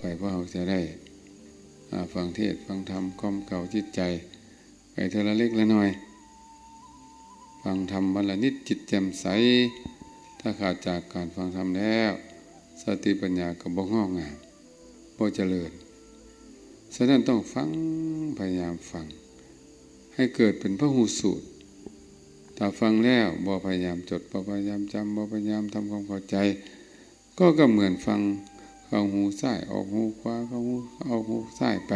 ໄປ ພວກເຮົາຈະໄດ້ ອາ ຟັງເທດຟັງທຳ ການເຂົ້າຈິດໃຈ ໄປເທື່ອລະເລັກລະໜ້ອຍ. ຟັງທຳວັນລະນິດ ຈິດແຈ່ມໃສ. ຖ້າຂາດຈາກການຟັງທຳແລ້ວ ສະຕິປັນຍາກໍບໍ່ງອກງາມ ບໍ່ຈະເລີນ. ສະນັ້ນຕ້ອງຟັງ, ພະຍາຍາມຟັງ ໃຫ້ເກີດເປັນພະຫູສູດ. ຖ້າຟັງແລ້ວບໍ່ພະຍາຍາມຈົດ, ບໍ່ພະຍາຍາມຈຳ, ບໍ່ພະຍາຍາມທຳຄວາມເຂົ້າໃຈ, ກໍ ກໍເໝືອນຟັງເຂົ້າຫູຊ້າຍ ອອກຫູຂວາ, ເຂົ້າຫູ ອອກຫູຊ້າຍໄປ.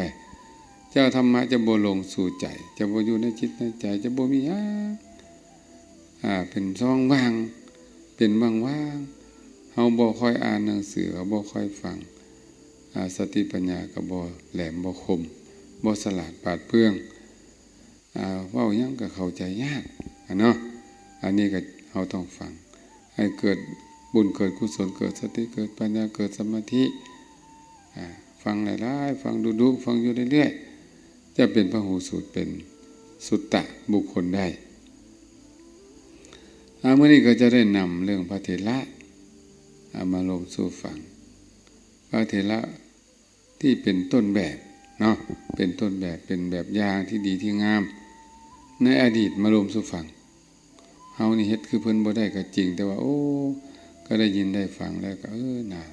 ເຈົ້າທຳມະຈະບໍ່ລົງສູ່ໃຈ, ຈະບໍ່ຢູ່ໃນຈິດໃນໃຈ, ຈະບໍ່ມີຫຍັງ ອາ ເປັນຊ່ອງວ່າງ, ເປັນວ່າງໆ. ເຮົາບໍ່ຄ່ອຍອ່ານໜັງສື, ເຮົາບໍ່ຄ່ອຍຟັງ, ອາ ສະຕິປັນຍາກໍບໍ່ແຫຼມ, ບໍ່ຄົມ, ບໍ່ສະຫຼາດປາດເປືອງ. ອາ ເວົ້າຫຍັງກໍເຂົ້າໃຈຍາກ ອາ ເນາະ. ອັນນີ້ກໍເຮົາຕ້ອງຟັງ ໃຫ້ເກີດບຸນ ເກີດກຸສົນ, ເກີດສະຕິ, ເກີດປັນຍາ, ເກີດສະມາທິ. ອາ ຟັງຫຼາຍໆ, ຟັງດຸໆ, ຟັງຢູ່ເລື້ອຍໆ, ຈະເປັນພະຫູສູດ, ເປັນສຸດຕະບຸກຄົນໄດ້. ອາ ມື້ນີ້ກໍຈະໄດ້ນຳເລື່ອງພະເຖລະ ອາ ມາລົມສູ່ຟັງ. ພະເຖລະ ທີ່ເປັນຕົ້ນແບບເນາະ, ເປັນຕົ້ນແບບ, ເປັນແບບຢ່າງທີ່ດີທີ່ງາມໃນອະດີດມາລົມສູ່ຟັງ. ເຮົານີ້ເຮັດຄືເພິ່ນບໍ່ໄດ້ກໍຈິງ, ແຕ່ວ່າ ໂອ້ ກໍໄດ້ຍິນໄດ້ຟັງແລ້ວກໍ ເອີ ໜ້າ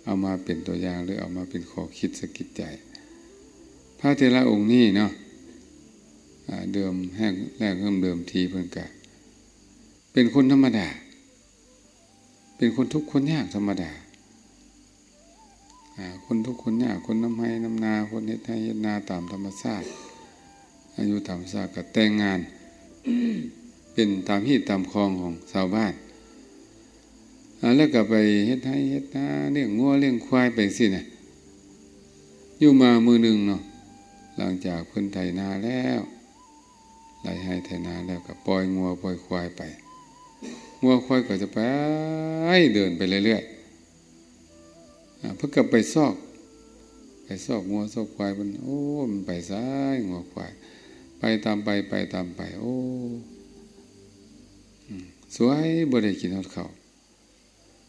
ເອົາມາເປັນຕົວຢ່າງ ຫຼື ເອົາມາເປັນຂໍ້ຄິດສະກິດໃຈ. ພະເຖລະອົງນີ້ເນາະ ອາ ເດີມແຮກແລກເລີ່ມເດີມທີເພິ່ນກະເປັນຄົນທຳມະດາ, ເປັນຄົນທຸກຄົນຍາກທຳມະດາ. ອາ ຄົນທຸກຄົນຍາກ, ຄົນນຳໄຮ່ນຳນາ, ຄົນເຮັດໄຮ່ເຮັດນາຕາມທຳມະຊາດ, ອາ ຢູ່ຕາມທຳມະຊາດ, ກໍແຕ່ງງານ ເປັນຕາມຮີດຕາມຄອງຂອງຊາວບ້ານ. ອາ ແລ້ວກໍໄປເຮັດໄຮ່ເຮັດນາ, ລ້ຽງງົວລ້ຽງຄວາຍໄປຊີ້ນະ. ຢູ່ມາມື້ໜຶ່ງເນາະ, ຫຼັງຈາກເພິ່ນໄຖນາແລ້ວ, ໄຖໄຮ່ໄຖນາແລ້ວ ກໍປ່ອຍງົວປ່ອຍຄວາຍໄປ. ງົວຄວາຍກໍຈະໄປ, ເດີນໄປເລື້ອຍໆ. ອາ ເພິ່ນກໍໄປຊອກ, ໄປຊອກງົວຊອກຄວາຍເພິ່ນ. ໂອ້ ມັນໄປໃສ ງົວຄວາຍ? ໄປຕາມໄປ, ໄປຕາມໄປ. ໂອ້ ອືມ ສວຍ ບໍ່ໄດ້ກິນຮອດເຂົ້າ.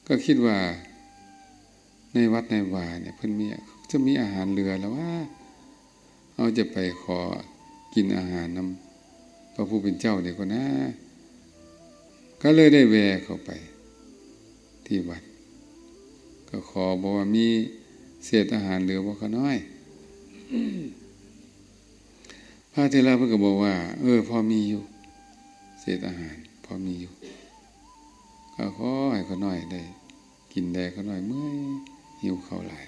ກໍຄິດວ່າໃນວັດໃນວານີ້ເພິ່ນມີ, ຈະມີອາຫານເຫຼືອລະຫວາ? ເຮົາຈະໄປຂໍກິນອາຫານນຳພະຜູ້ເປັນເຈົ້ານີ້ກ່ອນນາ. ກໍເລີຍໄດ້ແວ່ເຂົ້າໄປທີ່ວັດ, ກໍຂໍບອກວ່າ ມີເສດອາຫານເຫຼືອບໍ່ຂ້ານ້ອຍ? ພະເຖລະເພິ່ນກໍບອກວ່າ ເອີ ພໍມີຢູ່, ເສດອາຫານພໍມີຢູ່, ກໍຂໍໃຫ້ຂ້ານ້ອຍໄດ້ກິນແດ່, ຂ້ານ້ອຍເມື່ອຍ ຫິວເຂົ້າຫຼາຍ.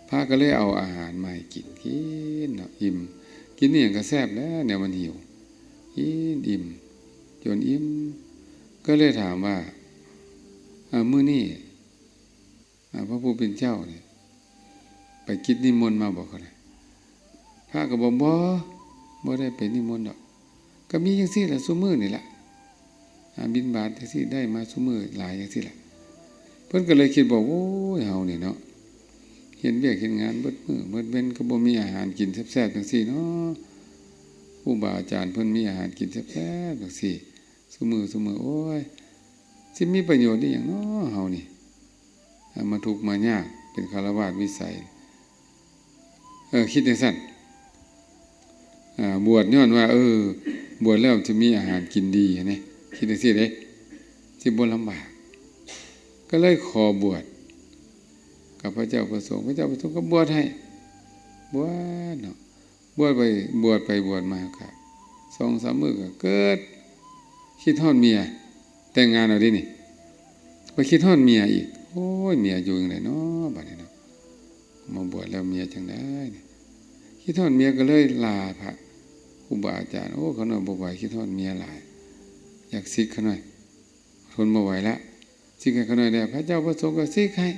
ພະກໍເລີຍເອົາອາຫານມາໃຫ້ກິນ, ກິນເນາະ ອີ່ມ, ກິນອີ່ຫຍັງກໍແຊບແຫຼະ ແນວມັນຫິວ. ກິນອີ່ມຈົນອີ່ມ, ກໍເລີຍຖາມວ່າ ອາ ມື້ນີ້ ອາ ພະຜູ້ເປັນເຈົ້ານີ້ໄປກິດນິມົນມາບໍ່? ຂ້ານ້ອຍ ພະກໍບອກ ບໍ່, ບໍ່ໄດ້ໄປນິມົນດອກ, ກໍມີຈັ່ງຊີ້ລະ ຊຸມື້ນີ້ລະ, ອາ ບິນບາດຈັ່ງຊີ້ ໄດ້ມາຊຸມື້ຫຼາຍຈັ່ງຊີ້ລະ. ເພິ່ນກໍເລີຍຄິດວ່າ ໂອ້ຍ ເຮົານີ້ເນາະ ເຮັດວຽກເຮັດງານເບິດມື້ເບິດເວັນ ກໍບໍ່ມີອາຫານກິນແຊບໆຈັ່ງຊີ້ເນາະ, ຄູບາອາຈານເພິ່ນມີອາຫານກິນແຊບໆຈັ່ງຊີ້ ຊຸມື້ ຊຸມື້ ໂອ້ຍ ຊິມີປະໂຫຍດອີ່ຫຍັງເນາະ ເຮົານີ້ ມາທຸກມາຍາກ ເປັນຄາລະວາດວິໄສ. ເອີ ຄິດຈັ່ງຊັ້ນ. ອາ ບວດຍ້ອນວ່າ ເອີ ບວດແລ້ວຈະມີອາຫານກິນດີຫັ້ນເດ້, ຄິດຈັ່ງຊີ້ເດ້ ຊິບໍ່ລຳບາກ. ກໍເລີຍຂໍບວດກັບພະເຈົ້າພະສົງ, ພະເຈົ້າພະສົງກໍບວດໃຫ້, ບວດເນາະ. ບວດໄປ ບວດໄປບວດມາ ກະສອງສາມມື້ ກະເກີດຄິດຮອດເມຍ. ແຕ່ງງານແລ້ວເດ້ນີ້ ໄປຄິດຮອດເມຍອີກ. ໂອ້ຍ ເມຍຢູ່ຈັ່ງໃດເນາະ ບາດນີ້ເນາະ, ມາບວດແລ້ວເມຍຈັ່ງໃດນີ້? ຄິດຮອດເມຍກໍເລີຍລາພະຄູບາອາຈານ. ໂອ້ ຂ້ານ້ອຍບໍ່ໄຫວ, ຄິດຮອດເມຍຫຼາຍ, ຢາກສິກຂ້ານ້ອຍ, ທົນບໍ່ໄຫວລະ, ສິກໃຫ້ຂ້ານ້ອຍແດ່. ພະເຈົ້າພະສົງກໍສິກໃຫ້,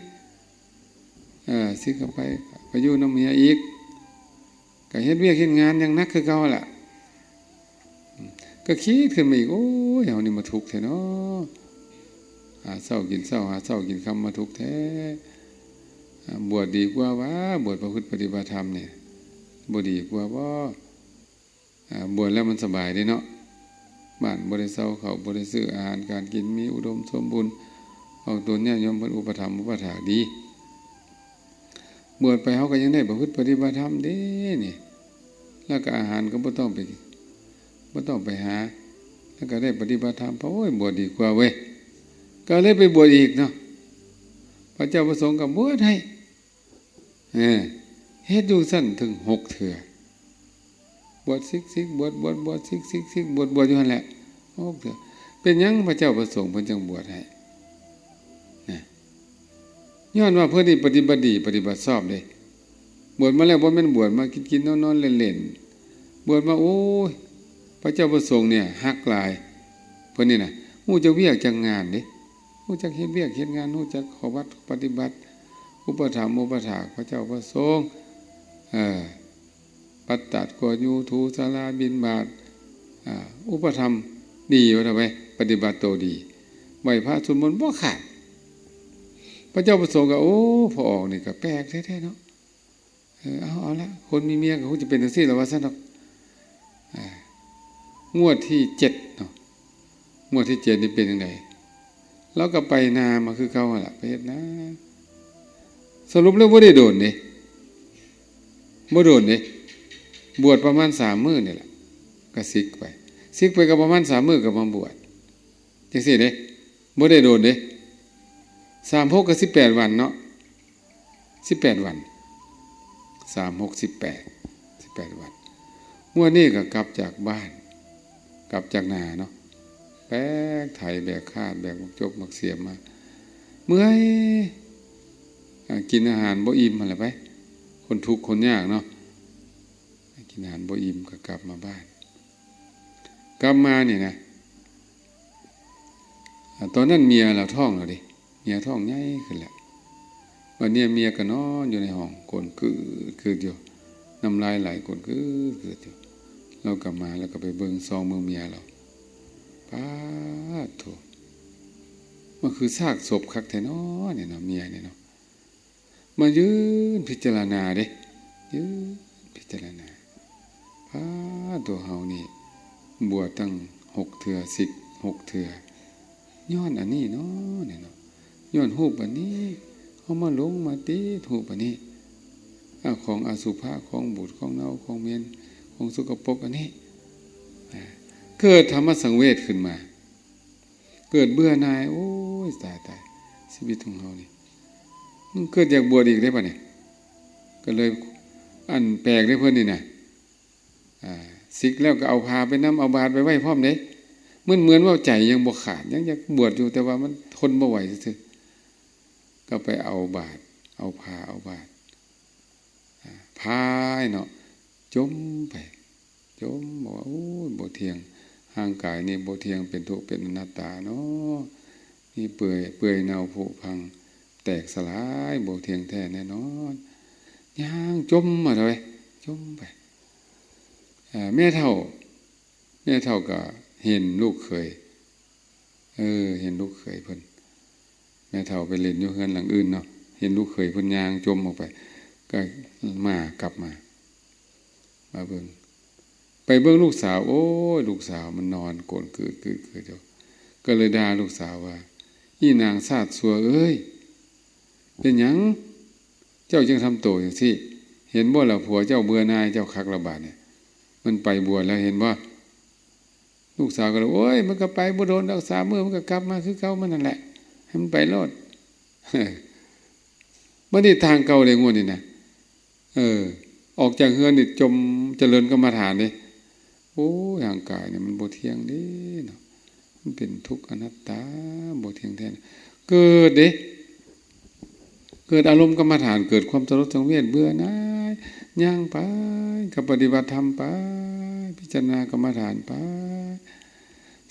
ເອີ ສິກເຂົ້າໄປ, ໄປຢູ່ນຳເມຍອີກ. ກໍເຮັດວຽກເຮັດງານຢ່າງໜັກຄືເກົ່າຫັ້ນລະ. ອືມ ກໍຄິດຂຶ້ນມາອີກ, ໂອ້ຍ ເຮົານີ້ມາທຸກແທ້ເນາະ, ຫາເຊົ້າກິນເຊົ້າ ຫາເຊົ້າກິນຄ່ຳ ມາທຸກແທ້. ອາ ບວດດີກວ່າຫວາ, ບວດປະພຶດປະຕິບັດທຳນີ້ ບໍ່ດີກວ່າບໍ? ອາ ບວດແລ້ວມັນສະບາຍເດ້ເນາະ, ບ້ານບໍ່ໄດ້ເຊົ່າ, ເຂົ້າບໍ່ໄດ້ຊື້, ອາຫານການກິນມີອຸດົມສົມບູນ, ອອກຕົນຍາດໂຍມເພິ່ນອຸປະຖຳອຸປະຖາກດີ. ບວດໄປເຮົາກໍຍັງໄດ້ປະພຶດປະຕິບັດທຳເດ້ນີ້ ແລ້ວກໍອາຫານກໍບໍ່ຕ້ອງໄປ ບໍ່ຕ້ອງໄປຫາ ແລ້ວກໍໄດ້ປະຕິບັດທຳ ໂອ້ຍ ບວດດີກວ່າເວີຍ ກໍເລີຍໄປບວດອີກເນາະ ພະເຈົ້າພະສົງກໍບວດໃຫ້ ເອີ ເຮັດຢູ່ຊັ້ນເຖິງຫົກເທື່ອ ບວດສິກສິກ ບວດ ບວດ ບວດ ສິກສິກ ສິກ ບວດ ບວດຢູ່ຫັ້ນແຫຼະ ຫົກເທື່ອ ເປັນຫຍັງພະເຈົ້າພະສົງເພິ່ນຈັ່ງບວດໃຫ້ ນະ ຍ້ອນວ່າເພິ່ນນີ້ປະຕິບັດດີ ປະຕິບັດຊອບເດ້ ບວດມາແລ້ວບໍ່ແມ່ນບວດມາກິນໆນອນໆເລ່ນໆ ບວດມາ ໂອ້ຍ ພະເຈົ້າພະສົງເນີ້ຍຮັກຫຼາຍ ເພິ່ນນີ້ນະ ຮູ້ຈັກວຽກຈັກງານເດ້ ຮູ້ຈັກເຮັດວຽກເຮັດງານ ຮູ້ຈັກຂໍ້ວັດປະຕິບັດ ອຸປະຖຳອຸປະຖາກພະເຈົ້າພະສົງ ເອີ ປັດຕາດ ກວດຢູ່ ຖູສາລາ ບິນບາດ ອາ ອຸປະຖຳດີ ວ່າຊັ້ນໄປ ປະຕິບັດໂຕດີ ໄຫວ້ພະສວດມົນບໍ່ຂາດ ພະເຈົ້າພະສົງກໍ ໂອ້ ພະອອກນີ້ກໍແປກແທ້ໆເນາະ ເອີ ເອົາ ເອົາລະ ຄົນມີເມຍກໍຄົງຈະເປັນຈັ່ງຊີ້ລະວ່າຊັ້ນດອກ ອາ ງວດທີເຈັດເນາະ ງວດທີເຈັດນີ້ເປັນຈັ່ງໃດ? ລາວກໍໄປນາມາຄືເກົ່າຫັ້ນລະ ໄປເຮັດນາ ສະຫຼຸບແລ້ວບໍ່ໄດ້ໂດນເດ້ ບໍ່ໂດນເດ້ ບວດປະມານສາມມື້ນີ້ລະ ກໍສິກໄປ ສິກໄປກໍປະມານສາມມື້ກໍມາບວດ ຈັ່ງຊີ້ເດ້ ບໍ່ໄດ້ໂດນເດ້ ສາມຫົກກໍສິບແປດວັນເນາະ ສິບແປດວັນ ສາມຫົກສິບແປດ ສິບແປດວັນ ງວດນີ້ກໍກັບຈາກບ້ານ ກັບຈາກນາເນາະ ແບກໄຖ ແບກຄາດ ແບກບັກຈົກບັກສຽມມາ ເມື່ອຍ ອາ ກິນອາຫານບໍ່ອີ່ມຫັ້ນລະໄປ ຄົນທຸກຄົນຍາກເນາະ ກິນອາຫານບໍ່ອີ່ມກໍກັບມາບ້ານ ກັບມານີ້ນະ ອາ ຕອນນັ້ນເມຍລາວທ້ອງແລ້ວເດ້ ເມຍທ້ອງໃຫຍ່ຂຶ້ນແລ້ວ ບັດນີ້ເມຍກໍນອນຢູ່ໃນຫ້ອງ ກົ້ນກືດໆຢູ່ ນ້ຳລາຍໄຫຼ ກົ້ນກືດໆຢູ່ ລາວກໍມາ ລາວກໍໄປເບິ່ງ ສ່ອງເບິ່ງເມຍລາວ ປາດໂທ້ ມັນຄືຊາກສົບຄັກແທ້ນໍນີ້ເນາະ ເມຍນີ້ເນາະ ມາຢືນພິຈາລະນາເດ້ ຢືນພິຈາລະນາ ປາດ ໂຕເຮົານີ້ບວດຕັ້ງຫົກເທື່ອ ສິກຫົກເທື່ອ ຍ້ອນອັນນີ້ເນາະ ນີ້ເນາະ ຍ້ອນຮູບອັນນີ້ ເຮົາມາຫຼົງມາຕິດຮູບອັນນີ້ ອາ ຂອງອະສຸພະ ຂອງບູດ ຂອງເນົ່າ ຂອງເໝັນ ຂອງສົກກະປົກອັນນີ້ ອາ ເກີດທຳມະສັງເວດຂຶ້ນມາ ເກີດເບື່ອໜ່າຍ ໂອ້ຍ ຕາຍໆ ຊີວິດຂອງເຮົານີ້ ມັນເກີດຢາກບວດອີກເດ້ບາດນີ້ ກໍເລີຍ ອັນ ແປກເດ້ເພິ່ນນີ້ນະ ອາ ສິກແລ້ວກໍເອົາຜ້າໄປນຳ ເອົາບາດໄປໄວ້ພ້ອມເດ້ ມັນເໝືອນວ່າໃຈຍັງບໍ່ຂາດ ຍັງຢາກບວດຢູ່ ແຕ່ວ່າມັນທົນບໍ່ໄຫວຊື່ໆ ກໍໄປເອົາບາດ ເອົາຜ້າ ເອົາບາດ ອາ ພາຍເນາະ ຈົ່ມໄປ ຈົ່ມ ບອກວ່າ ໂອ້ຍ ບໍ່ທ່ຽງ ຮ່າງກາຍນີ້ບໍ່ທ່ຽງ ເປັນທຸກ ເປັນອະນັດຕາເນາະ ມີເປື່ອຍ ເປື່ອຍເນົ່າ ຜຸພັງ ແຕກສະຫຼາຍ ບໍ່ທ່ຽງແທ້ແນ່ນອນ ຍ່າງຈົ່ມມາເລີຍ ຈົ່ມໄປ ອາ ແມ່ເຖົ້າ ແມ່ເຖົ້າກໍເຫັນລູກເຂີຍ ເອີ ເຫັນລູກເຂີຍເພິ່ນ ແມ່ເຖົ້າໄປຫຼິ້ນຢູ່ເຮືອນຫຼັງອື່ນເນາະ ເຫັນລູກເຂີຍເພິ່ນຍ່າງຈົ່ມອອກໄປ ກໍມາ ກັບມາ ມາເບິ່ງ ໄປເບິ່ງລູກສາວ ໂອ້ຍ ລູກສາວມັນນອນໂກນກືດໆຢູ່ ກໍເລີຍດ່າລູກສາວວ່າ ອີນາງຊາດຊົ່ວເອີຍ ເປັນຫຍັງເຈົ້າຈຶ່ງທຳໂຕຈັ່ງຊີ້? ເຫັນບໍ່ລະ ຜົວເຈົ້າເບື່ອໜ່າຍເຈົ້າຄັກລະບາດນີ້ ມັນໄປບວດແລ້ວ ເຫັນບໍ່? ລູກສາວກໍເລີຍ ໂອ້ຍ ມັນກໍໄປບໍ່ດົນດອກ ສາມມື້ມັນກໍກັບມາຄືເກົ່າມັນນັ້ນແຫຼະ ໃຫ້ມັນໄປໂລດ ບັດນີ້ທາງເກົ່າເດ້ງວດນີ້ນະ ເອີ ອອກຈາກເຮືອນນີ້ຈົ່ມຈະເລີນກຳມະຖານເດ້ ໂອ້ຍ ຮ່າງກາຍນີ້ມັນບໍ່ທ່ຽງເດ້ເນາະ ມັນເປັນທຸກອະນັດຕາ ບໍ່ທ່ຽງແທ້ ເກີດເດ້ ເກີດອາລົມກຳມະຖານ ເກີດຄວາມສະຫຼົດສັງເວດ ເບື່ອໜ່າຍ ຍ່າງໄປ ກໍປະຕິບັດທຳໄປ ພິຈາລະນາກຳມະຖານໄປ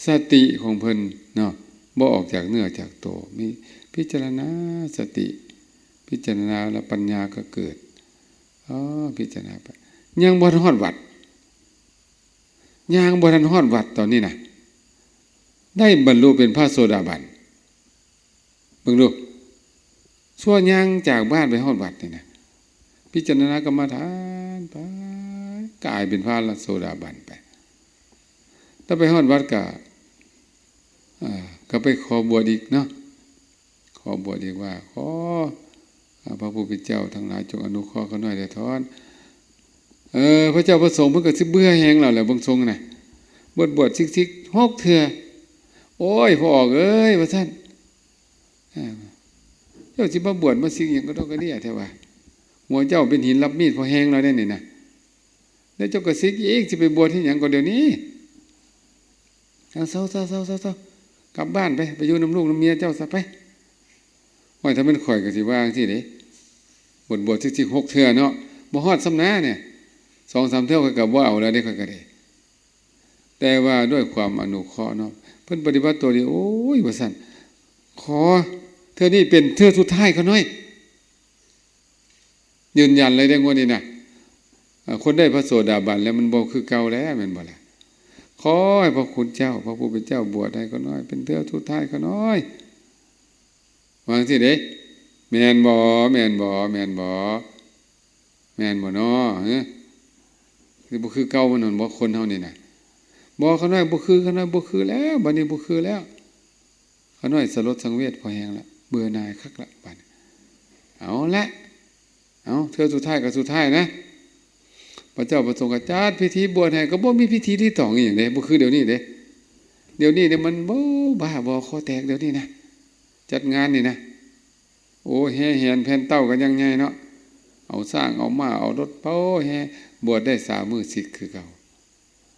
ສະຕິຂອງເພິ່ນເນາະ ບໍ່ອອກຈາກເນື້ອຈາກໂຕ ມີພິຈາລະນາສະຕິ ພິຈາລະນາແລ້ວປັນຍາກໍເກີດ ອໍ ພິຈາລະນາໄປ ຍັງບໍ່ທັນຮອດວັດ ຍ່າງບໍ່ທັນຮອດວັດຕອນນີ້ນະ ໄດ້ບັນລຸເປັນພະໂສດາບັນ ເບິ່ງດູ ຊົ່ວຍ່າງຈາກບ້ານໄປຮອດວັດນີ້ນະ ພິຈາລະນາກຳມະຖານໄປ ກາຍເປັນພະໂສດາບັນໄປ ແລ້ວໄປຮອດວັດກະ ເອີ ກໍໄປຂໍບວດອີກເນາະ ຂໍບວດອີກວ່າ ຂໍ ພະຜູ້ເປັນເຈົ້າທັງຫຼາຍຈົ່ງອະນຸເຄາະຂ້ານ້ອຍແດ່ເທີ້ນ. ເອີ ພະເຈົ້າພະສົງເພິ່ນກໍຊິເບື່ອແຮງແລ້ວແຫຼະ ເບິ່ງຊົງນະ ບວດ ບວດຊິກໆ ຫົກເທື່ອ. ໂອ້ຍ ພໍ່ອອກເອີຍ ວ່າຊັ້ນ ເຈົ້າຊິມາບວດມາຊິກຫຍັງກະດອກກະເດຍແທ້ວະ? ຫົວເຈົ້າເປັນຫີນຮັບມີດພໍແຮງແລ້ວເດ້ນີ້ນະ ແລ້ວເຈົ້າກະຊິກອີກ ຊິໄປບວດເຮັດຫຍັງກະດຽວນີ້? ເອົາ ເຊົາໆໆໆ ກັບບ້ານໄປ ໄປຢູ່ນຳລູກນຳເມຍເຈົ້າຊະໄປ. ໂອ້ຍ ຖ້າແມ່ນຂ້ອຍກະຊິວ່າຈັ່ງຊີ້ເດ້ ບວດ ບວດຊິກໆ ຫົກເທື່ອເນາະ ບໍ່ຮອດຊ້ຳນານີ້ ສອງສາມເທື່ອຂ້ອຍກະບໍ່ເອົາແລ້ວເດ້ ຂ້ອຍກະເດ້. ແຕ່ວ່າດ້ວຍຄວາມອະນຸເຄາະເນາະ ເພິ່ນປະຕິບັດຕົວດີ ໂອ້ຍ ວ່າຊັ້ນ ຂໍເທື່ອນີ້ເປັນເທື່ອສຸດທ້າຍຂ້ານ້ອຍ ຢືນຢັນເລີຍເດ້ງວດນີ້ນະ ເອີ ຄົນໄດ້ພະໂສດາບັນແລ້ວມັນບໍ່ຄືເກົ່າແລ້ວ ແມ່ນບໍ່ລະ? ຂໍໃຫ້ພະຄຸນເຈົ້າ ພະຜູ້ເປັນເຈົ້າບວດໃຫ້ຂ້ານ້ອຍ ເປັນເທື່ອສຸດທ້າຍຂ້ານ້ອຍ ວ່າຈັ່ງຊີ້ເດ້ ແມ່ນບໍ່? ແມ່ນບໍ່? ແມ່ນບໍ່? ແມ່ນບໍ່ນໍ? ຫື ຄືບໍ່ຄືເກົ່າມັນຫັ້ນບໍ່ ຄົນເຮົານີ້ນະ? ບໍ່ ຂ້ານ້ອຍບໍ່ຄື ຂ້ານ້ອຍບໍ່ຄືແລ້ວ ບາດນີ້ບໍ່ຄືແລ້ວ. ຂ້ານ້ອຍສະຫຼົດສັງເວດພໍແຮງລະ ເບື່ອໜ່າຍຄັກລະ ບາດນີ້ ເອົາລະ ເອົາ ເທື່ອສຸດທ້າຍກະສຸດທ້າຍນະ. ພະເຈົ້າພະສົງກະຈັດພິທີບວດໃຫ້ ກະບໍ່ມີພິທີລີ້ຕອງອີ່ຫຍັງເດ້ ບໍ່ຄືດຽວນີ້ເດ້. ດຽວນີ້ເດ້ມັນ ໂອ້ ບ້າບໍ່ຄໍແຕກດຽວນີ້ນະ ຈັດງານນີ້ນະ. ໂອ້ ແຫ່ແຫນແຜ່ນເຕົ້າກະຍັງໃຫຍ່ເນາະ ເອົາຊ້າງເອົາມ້າເອົາລົດ ໂອ້ ແຫ່ ບວດໄດ້ສາມມື້ຊິກຄືເກົ່າ.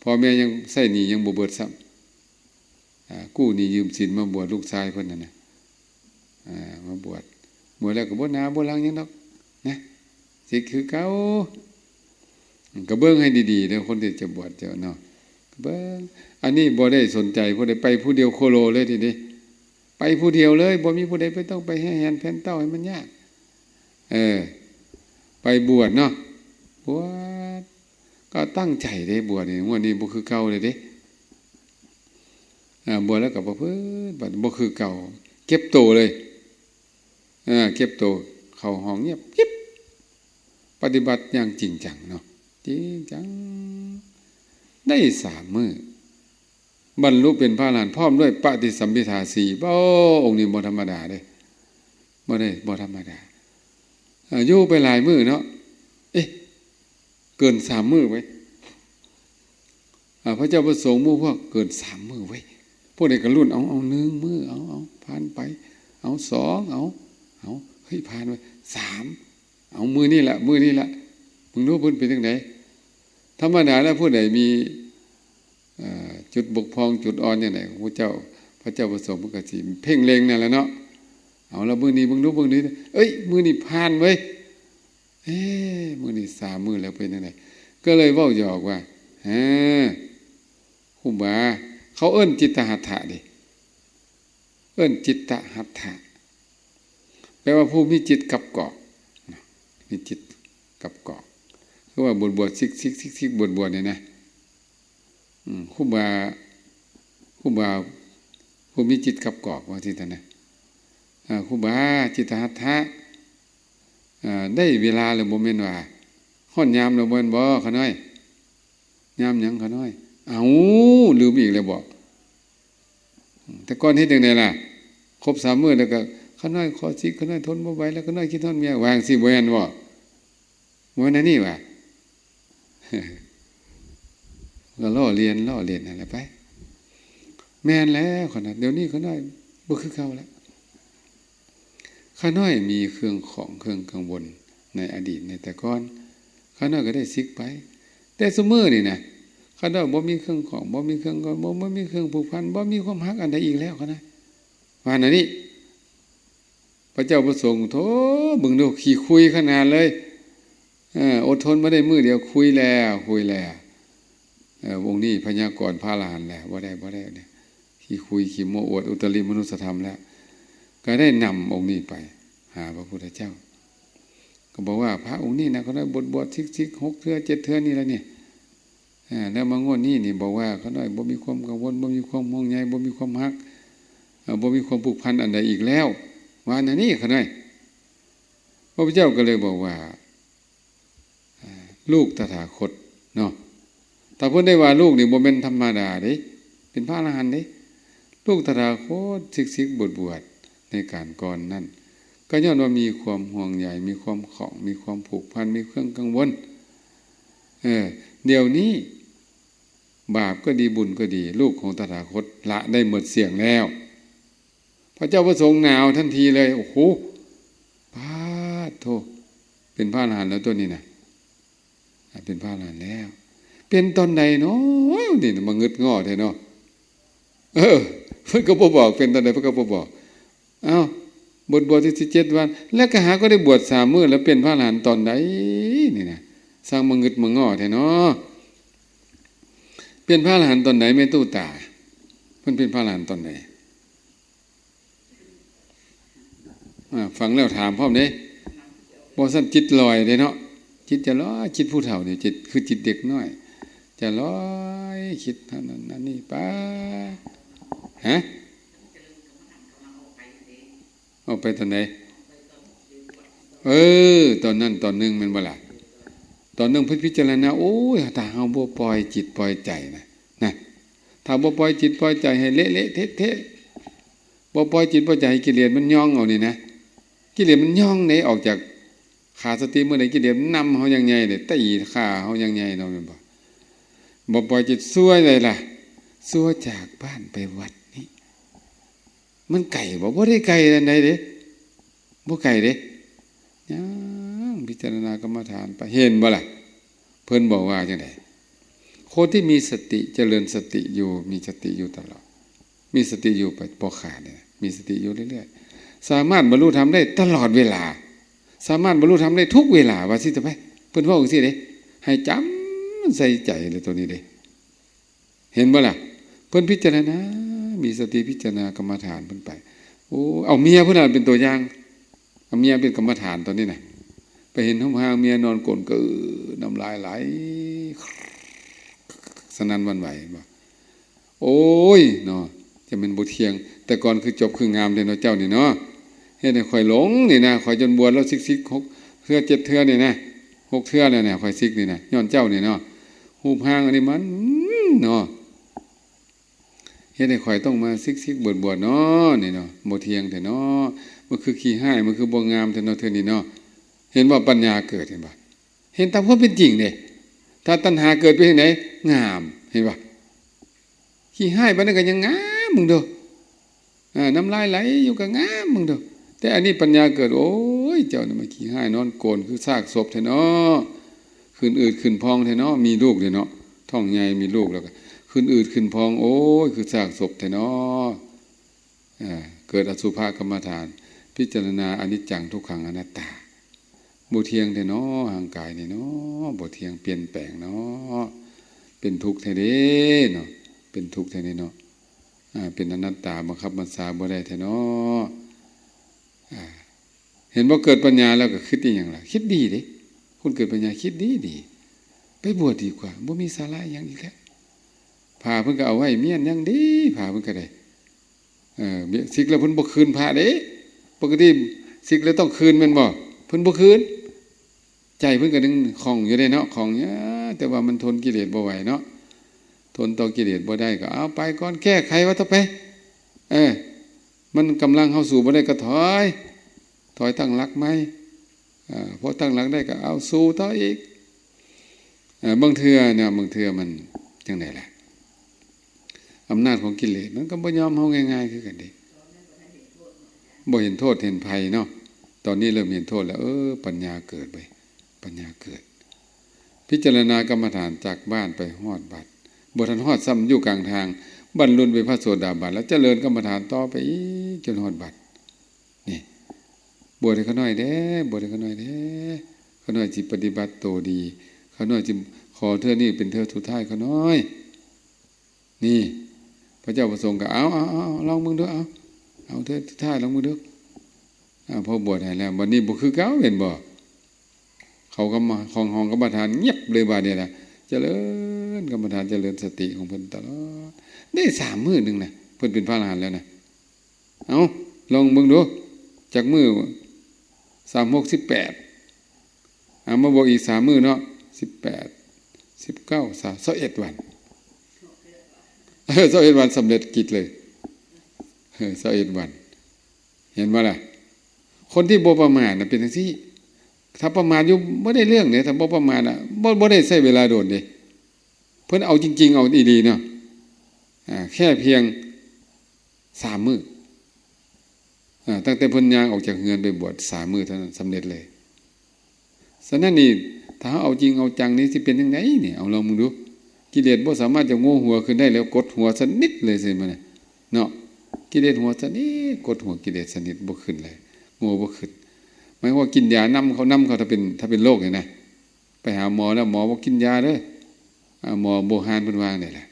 ພໍ່ແມ່ຍັງໃຊ້ໜີ້ຍັງບໍ່ເບິດຊ້ຳ ອາ ກູ້ໜີ້ຢືມສິນມາບວດລູກຊາຍເພິ່ນຫັ້ນນະ ອາ ມາບວດ ບວດແລ້ວກະບໍ່ໜ້າບໍ່ຫຼັງຫຍັງດອກນະ ຊິກຄືເກົ່າ. ກະເບິ່ງໃຫ້ດີໆເດີ ຄົນທີ່ຈະບວດເຈົ້າເນາະ ເບິ່ງ ອັນນີ້ບໍ່ໄດ້ສົນໃຈຜູ້ໃດ ໄປຜູ້ດຽວໂຄໂລເລີຍທີນີ້ ໄປຜູ້ດຽວເລີຍ ບໍ່ມີຜູ້ໃດໄປ ຕ້ອງໄປແຫ່ແຫນແຜ່ນເຕົ້າໃຫ້ມັນຍາກ ເອີ ໄປບວດເນາະ ບວດ ກະຕັ້ງໃຈເດ້ ບວດນີ້ ງວດນີ້ບໍ່ຄືເກົ່າເລີຍເດ້. ອາ ບວດແລ້ວກະປະພຶດ ບາດບໍ່ຄືເກົ່າ ເກັບໂຕເລີຍ ເອີ ເກັບໂຕ ເຂົ້າຫ້ອງງຽບກິບ ປະຕິບັດຢ່າງຈິງຈັງເນາະ ຈິງຈັງ ໄດ້ສາມມື້ ບັນລຸເປັນພະອະລະຫັນ ພ້ອມດ້ວຍປະຕິສຳພິທາສີ່ ໂອ້ ອົງນີ້ບໍ່ທຳມະດາເດ້ ບໍ່ໄດ້ ບໍ່ທຳມະດາ. ອາ ຢູ່ໄປຫຼາຍມື້ເນາະ ເອະ ເກີນສາມມື້ໄວ້ຍ ອາ ພະເຈົ້າພະສົງໝູ່ພວກເກີນສາມມື້ໄວ້ຍ ພວກໃດກະລຸ້ນ ເອົາ ເອົາ ໜຶ່ງມື້ ເອົາ ເອົາ ຜ່ານໄປ ເອົາ ສອງ ເອົາ ເອົາ ເຮີ້ຍ ຜ່ານໄປ ສາມ ເອົາ ມື້ນີ້ລະ ມື້ນີ້ລະ ເບິ່ງດູເພິ່ນເປັນຈັ່ງໃດ. ທຳມະດາແລ້ວຜູ້ໃດມີ ເອີ ຈຸດບົກຜ່ອງຈຸດອ່ອນຈັ່ງໃດ ພະເຈົ້າ ພະເຈົ້າພະສົງເພິ່ນກະຊິເພັ່ງເລັງນັ້ນລະເນາະ ເອົາລະມື້ນີ້ເບິ່ງດູ ເບິ່ງດູ ເອີຍ ມື້ນີ້ຜ່ານເວີ້ຍ ເອ ມື້ນີ້ສາມມື້ແລ້ວເປັນຈັ່ງໃດ ກະເລີຍເວົ້າຢອກວ່າ ເອີ ຄູບາ ເຂົາເອີ້ນຈິດຕະຫັດຖະເດ້ ເອີ້ນຈິດຕະຫັດຖະ ແປວ່າຜູ້ມີຈິດກັບກອກ ມີຈິດກັບກອກ ຄືວ່າບວດໆ ຊິກໆ ບວດໆ ນີ້ນະ ອືມ ຄູບາ ຄູບາ ຜູ້ມີຈິດກັບກອກ ວ່າຊີ້ຊັ້ນນະ ອາ ຄູບາ ຈິດຕະຫັດຖະ ອາ ໄດ້ເວລາແລ້ວບໍ່ແມ່ນຫວາ? ຮອດຍາມແລ້ວບໍ່ແມ່ນບໍ່ ຂະນ້ອຍ? ຍາມຫຍັງຂະນ້ອຍ? ເອົ້າ ລືມອີກແລ້ວບໍ? ແຕ່ກ່ອນເຮັດຈັ່ງໃດລະ? ຄົບສາມມື້ແລ້ວກໍ ຂະນ້ອຍຂໍຊິກ ຂະນ້ອຍທົນບໍ່ໄຫວແລ້ວ ຂະນ້ອຍຄິດຮອດເມຍ ວ່າຈັ່ງຊີ້ບໍ່ແມ່ນບໍ? ບໍ່ແມ່ນອັນນີ້ຫວາ? ກໍລໍ້ລຽນ ລໍ້ລຽນຫັ້ນແຫຼະໄປ. ແມ່ນແລ້ວຂະນ້ອຍ ດຽວນີ້ຂະນ້ອຍບໍ່ຄືເກົ່າແລ້ວ. ຂະນ້ອຍມີເຄື່ອງຂອງເຄື່ອງກັງວົນໃນອະດີດໃນແຕ່ກ່ອນ ຂະນ້ອຍກໍໄດ້ສິກໄປ. ແຕ່ຊຸມື້ນີ້ນະ ຂະນ້ອຍບໍ່ມີເຄື່ອງຂອງ ບໍ່ມີເຄື່ອງກັງວົນ ບໍ່ມີເຄື່ອງຜູກພັນ ບໍ່ມີຄວາມຮັກອັນໃດອີກແລ້ວ ຂະນ້ອຍວ່າແນວນີ້. ພະເຈົ້າພະສົງ ໂທ້ ເບິ່ງດູ ຂີ້ຄຸຍຂະໜາດເລີຍ. ເອີ ອົດທົນມາໄດ້ມື້ດຽວ ຄຸຍແລ້ວ ຄຸຍແລ້ວ. ເອີ ອົງນີ້ພະຍາກອນພະອະລະຫັນແລ້ວ ບໍ່ໄດ້ ບໍ່ໄດ້ ຂີ້ຄຸຍ ຂີ້ໂມ້ ອວດອຸດຕະລິມະນຸດສະທຳແລ້ວ. ກໍໄດ້ນຳອົງນີ້ໄປຫາພະພຸດທະເຈົ້າ ກໍບອກວ່າ ພະອົງນີ້ນະ ຂະນ້ອຍບົດບວດຊິກໆ ຫົກເທື່ອ ເຈັດເທື່ອນີ້ລະນີ້. ອາ ແລ້ວມາງວດນີ້ນີ້ບອກວ່າ ຂະນ້ອຍບໍ່ມີຄວາມກັງວົນ ບໍ່ມີຄວາມຫ່ວງໃຍ ບໍ່ມີຄວາມຮັກ ເອີ ບໍ່ມີຄວາມຜູກພັນອັນໃດອີກແລ້ວ ວ່າແນວນີ້ຂະນ້ອຍ. ພະພຸດທະເຈົ້າກໍເລີຍບອກວ່າ ອາ ລູກຕະຖາຄົດເນາະ ຖ້າເພິ່ນໄດ້ວ່າລູກນີ້ບໍ່ແມ່ນທຳມະດາເດ້ ເປັນພະອະລະຫັນເດ້. ລູກຕະຖາຄົດຊິກໆ ບວດໆ ໃນການກ່ອນນັ້ນ ກໍຍ້ອນວ່າມີຄວາມຫ່ວງໃຍ, ມີຄວາມຂ້ອງ, ມີຄວາມຜູກພັນ, ມີເຄື່ອງກັງວົນ. ເອີ ດຽວນີ້ບາບກໍດີ ບຸນກໍດີ, ລູກຂອງຕະຖາຄົດລະໄດ້ໝົດສ່ຽງແລ້ວ. ພະເຈົ້າພະສົງໜາວທັນທີເລີຍ. ໂອ້ໂຫ ປາດໂທ ເປັນພະອະລະຫັນແລ້ວຕົວນີ້ນະ. ອ່າ ເປັນພະອະລະຫັນແລ້ວ. ເປັນຕອນໃດເນາະ ນີ້ນະ ມາງຶດງໍ້ແທ້ເນາະ. ເອີ ເພິ່ນກໍບໍ່ບອກ ເປັນຕອນໃດເພິ່ນກໍບໍ່ບອກ. ອ້າວ ບົດບວດສິບເຈັດວັນ ແລ້ວກໍຫາກໍໄດ້ບວດສາມມື້ ແລ້ວເປັນພະອະລະຫັນຕອນໃດນີ້ນະ? ຊ່າງມາງຶດມາງໍ້ແທ້ເນາະ. ເປັນພະອະລະຫັນຕອນໃດແມ່ຕູ້ຕາ? ເພິ່ນເປັນພະອະລະຫັນຕອນໃດ? ອ່າ ຟັງແລ້ວຖາມພ້ອມເດ້. ບໍ່ຊັ້ນຈິດລອຍເດ້ເນາະ, ຈິດຈະລອຍ, ຈິດຜູ້ເຖົ້ານີ້ ຈິດຄືຈິດເດັກນ້ອຍ ຈະລອຍຄິດເທົ່ານັ້ນອັນນີ້ໄປ. ຮະ? ອອກໄປຕອນໃດ? ເອີ ຕອນນັ້ນຕອນໜຶ່ງແມ່ນບໍ່ລະ? ຕອນໜຶ່ງເພິ່ນພິຈາລະນາ, ໂອ້ຍ ຖ້າເຮົາບໍ່ປ່ອຍຈິດປ່ອຍໃຈນະ, ນະ, ຖ້າບໍ່ປ່ອຍຈິດປ່ອຍໃຈໃຫ້ເລະໆເທະໆ, ບໍ່ປ່ອຍຈິດປ່ອຍໃຈໃຫ້ກິເລດມັນຍ່ອງເອົານີ້ນະ, ກິເລດມັນຍ່ອງເດ້ ອອກຈາກຂາດສະຕິເມື່ອໃດ ກິເລດມັນນຳເຮົາຢ່າງໃຫຍ່ເດ້, ຕີຂ້າເຮົາຢ່າງໃຫຍ່ເນາະ ແມ່ນບໍ່? ບໍ່ປ່ອຍຈິດຊົ່ວໃດລະ? ຊົ່ວຈາກບ້ານໄປວັດນີ້ ມັນໄກບໍ່? ບໍ່ໄດ້ໄກປານໃດເດ້, ບໍ່ໄກເດ້. ຍ່າງພິຈາລະນາກຳມະຖານໄປ ເຫັນບໍ່ລະ? ເພິ່ນບອກວ່າຈັ່ງໃດ? ຄົນທີ່ມີສະຕິ ຈະເລີນສະຕິຢູ່ ມີສະຕິຢູ່ຕະຫຼອດ, ມີສະຕິຢູ່ໄປບໍ່ຂາດເດ, ມີສະຕິຢູ່ເລື້ອຍໆ ສາມາດບັນລຸທຳໄດ້ຕະຫຼອດເວລາ, ສາມາດບັນລຸທຳໄດ້ທຸກເວລາ ວ່າຊິຕະໄປ. ເພິ່ນເວົ້າຈັ່ງຊີ້ເດ້, ໃຫ້ຈຳໃສ່ໃຈເລີຍໂຕນີ້ເດ້. ເຫັນບໍ່ລະ? ເພິ່ນພິຈາລະນາ, ມີສະຕິພິຈາລະນາກຳມະຖານເພິ່ນໄປ. ໂອ້ ເອົາເມຍເພິ່ນນະເປັນຕົວຢ່າງ, ເອົາເມຍເປັນກຳມະຖານຕອນນີ້ນະ. ໄປເຫັນຮູບຮ່າງເມຍນອນໂກນເກີ້ ນ້ຳລາຍໄຫຼ ສະໜັ່ນຫວັ່ນໄຫວ ເຫັນບໍ່? ໂອ້ຍເນາະ, ຈະແມ່ນບໍ່ທ່ຽງ, ແຕ່ກ່ອນຄືຈົບຄືງາມແທ້ເນາະເຈົ້ານີ້ເນາະ, ເຮັດໃຫ້ຂ້ອຍຫຼົງນີ້ນະ, ຂ້ອຍຈົນບວດແລ້ວສິກໆ ຫົກເທື່ອເຈັດເທື່ອນີ້ນະ, ຫົກເທື່ອແລ້ວນະ ຂ້ອຍສິກນີ້ນະ, ຍ້ອນເຈົ້ານີ້ເນາະ. ຮູບຮ່າງອັນນີ້ມັນເນາະ ເຮັດໃຫ້ຂ້ອຍຕ້ອງມາສິກໆບວດໆເນາະ ນີ້ເນາະ, ບໍ່ທ່ຽງແທ້ເນາະ, ມັນຄືຂີ້ຮ້າຍ ມັນຄືບໍ່ງາມແທ້ເນາະ ເທື່ອນີ້ເນາະ. ເຫັນບໍ່? ປັນຍາເກີດ, ເຫັນບໍ່? ເຫັນຕາມຄວາມເປັນຈິງເດ້. ຖ້າຕັນຫາເກີດເປັນຈັ່ງໃດ? ງາມ, ເຫັນບໍ່? ຂີ້ຮ້າຍປານນັ້ນກໍຍັງງາມ, ເບິ່ງດູ. ນ້ຳລາຍໄຫຼຢູ່ກໍງາມ, ເບິ່ງດູ. ແຕ່ອັນນີ້ປັນຍາເກີດ, ໂອ້ຍ ເຈົ້ານີ້ມັນຂີ້ຮ້າຍນອນໂກນຄືຊາກສົບແທ້ເນາະ, ຂຶ້ນອືດຂຶ້ນພອງແທ້ເນາະ, ມີລູກເດ້ເນາະ, ທ້ອງໃຫຍ່ມີລູກແລ້ວກໍຂຶ້ນອືດຂຶ້ນພອງ, ໂອ້ຍ ຄືຊາກສົບແທ້ເນາະ. ເກີດອະສຸພະກຳມະຖານ, ພິຈາລະນາອະນິດຈັງ ທຸກຂັງ ອະນັດຕາ. ບໍ່ທ່ຽງແທ້ເນາະ, ຮ່າງກາຍນີ້ເນາະ, ບໍ່ທ່ຽງ, ປ່ຽນແປງເນາະ, ເປັນທຸກແທ້ເດ້ເນາະ, ເປັນທຸກແທ້ເດ້ເນາະ, ເປັນອະນັດຕາ, ບັງຄັບບັນຊາບໍ່ໄດ້ແທ້ເນາະ. ເຫັນບໍ່? ເກີດປັນຍາແລ້ວກໍຄິດອີຫຍັງລະ? ຄິດດີເດ້. ຄົນເກີດປັນຍາຄິດດີໆ, ໄປບວດດີກວ່າ, ບໍ່ມີສາລະຫຍັງອີກແລ້ວ. ຜ້າເພິ່ນກໍເອົາໄວ້ມ້ຽນຢ່າງດີ, ຜ້າເພິ່ນກໍໄດ້. ເອີ ສິກແລ້ວເພິ່ນບໍ່ຄືນພະເດ້. ປົກກະຕິສິກແລ້ວຕ້ອງຄືນແມ່ນບໍ່? ເພິ່ນບໍ່ຄືນ. ໃຈເພິ່ນກໍຍັງຂ້ອງຢູ່ເດ້ເນາະ, ຂ້ອງຢູ່, ແຕ່ວ່າມັນທົນກິເລດບໍ່ໄຫວເນາະ, ທົນຕໍ່ກິເລດບໍ່ໄດ້ ກໍເອົາໄປກ່ອນ, ແກ້ໄຂວ່າຕໍ່ໄປ. ເອີ ມັນກຳລັງເຮົາສູ້ບໍ່ໄດ້ກໍຖອຍ, ຖອຍຕັ້ງຫຼັກໃໝ່. ເອີ ພໍຕັ້ງຫຼັກໄດ້ກໍເອົາສູ້ຕໍ່ອີກ. ເອີ ບາງເທື່ອນະ, ບາງເທື່ອມັນຈັ່ງໃດລະ? ອຳນາດຂອງກິເລດມັນກໍບໍ່ຍອມເຮົາງ່າຍໆຄືກັນເດ້. ບໍ່ເຫັນໂທດເຫັນໄພເນາະ, ຕອນນີ້ເລີ່ມເຫັນໂທດແລ້ວ. ເອີ ປັນຍາເກີດເວີຍ, ປັນຍາເກີດ. ພິຈາລະນາກຳມະຖານຈາກບ້ານໄປຮອດວັດ, ບໍ່ທັນຮອດຊ້ຳ, ຢູ່ກາງທາງ, ບັນລຸເປັນພະໂສດາບັນ ແລ້ວຈະເລີນກຳມະຖານຕໍ່ໄປອີກຈົນຮອດວັດ. ນີ້ ບວດໃຫ້ຂ້ານ້ອຍແດ່, ບວດໃຫ້ຂ້ານ້ອຍແດ່, ຂ້ານ້ອຍຊິປະຕິບັດໂຕດີ, ຂ້ານ້ອຍຊິຂໍເທື່ອນີ້ເປັນເທື່ອສຸດທ້າຍ, ຂ້ານ້ອຍ. ນີ້ ພະເຈົ້າພະສົງກໍ ເອົາ ເອົາ ເອົາ ລອງເບິ່ງດູ, ເອົາ ເອົາເທື່ອສຸດທ້າຍ ລອງເບິ່ງດູ. ອາ ພໍບວດໃຫ້ແລ້ວ ບັດນີ້ບໍ່ຄືເກົ່າ ເຫັນບໍ່? ເຂົາກໍມາຂອງຫ້ອງກຳມະຖານ ງຽບເລີຍບາດນີ້ນະ, ຈະເລີນກຳມະຖານ ຈະເລີນສະຕິຂອງເພິ່ນຕະຫຼອດ. ໄດ້ສາມມື້ໜຶ່ງນະ ເພິ່ນເປັນພະອະລະຫັນແລ້ວນະ. ເອົາ ລອງເບິ່ງດູ ຈັກມື້? ສາມ ຫົກ ສິບແປດ. ເອົາ ມາບວກອີກສາມມື້ເນາະ, ສິບແປດ ສິບເກົ້າ ຊາວ ຊາວເອັດວັນ. ເອີ ຊາວເອັດວັນສຳເລັດກິດເລີຍ. ເອີ ຊາວເອັດວັນ. ເຫັນບໍ່ລະ? ຄົນທີ່ບໍ່ປະໝາດນະເປັນຈັ່ງຊີ້. ຖ້າປະໝາດຢູ່ບໍ່ໄດ້ເລື່ອງເດ້, ຖ້າບໍ່ປະໝາດນະ ບໍ່ ບໍ່ໄດ້ໃຊ້ເວລາດົນເດ້. ເພິ່ນເອົາຈິງໆ ເອົາອີ່ຫຼີເນາະ. ອາ ແຄ່ພຽງສາມມື້. ອາ ຕັ້ງແຕ່ເພິ່ນຍ່າງອອກຈາກເຮືອນໄປບວດສາມມື້ເທົ່ານັ້ນ ສຳເລັດເລີຍ. ສະນັ້ນນີ້ ຖ້າເຮົາເອົາຈິງເອົາຈັງນີ້ ຊິເປັນຈັ່ງໃດນີ້? ເອົາລອງເບິ່ງດູ. ກິເລດບໍ່ສາມາດຈະໂງ່ຫົວຂຶ້ນໄດ້ແລ້ວ, ກົດຫົວສະໜິດເລີຍ ຊິມານະ ເນາະ. ກິເລດຫົວສະໜິດ, ກົດຫົວກິເລດສະໜິດ, ບໍ່ຂຶ້ນເລີຍ, ໂງ່ບໍ່ຂຶ້ນ. ໝາຍຄວາມວ່າກິນຢານຳເຂົາ, ນຳເຂົາ, ຖ້າເປັນ, ຖ້າເປັນໂລກນີ້ນະ, ໄປຫາໝໍແລ້ວ ໝໍບອກກິນຢາເດີ. ອາ ໝໍບູຮານເພິ່ນວ່າຈັ່ງໃດລະ?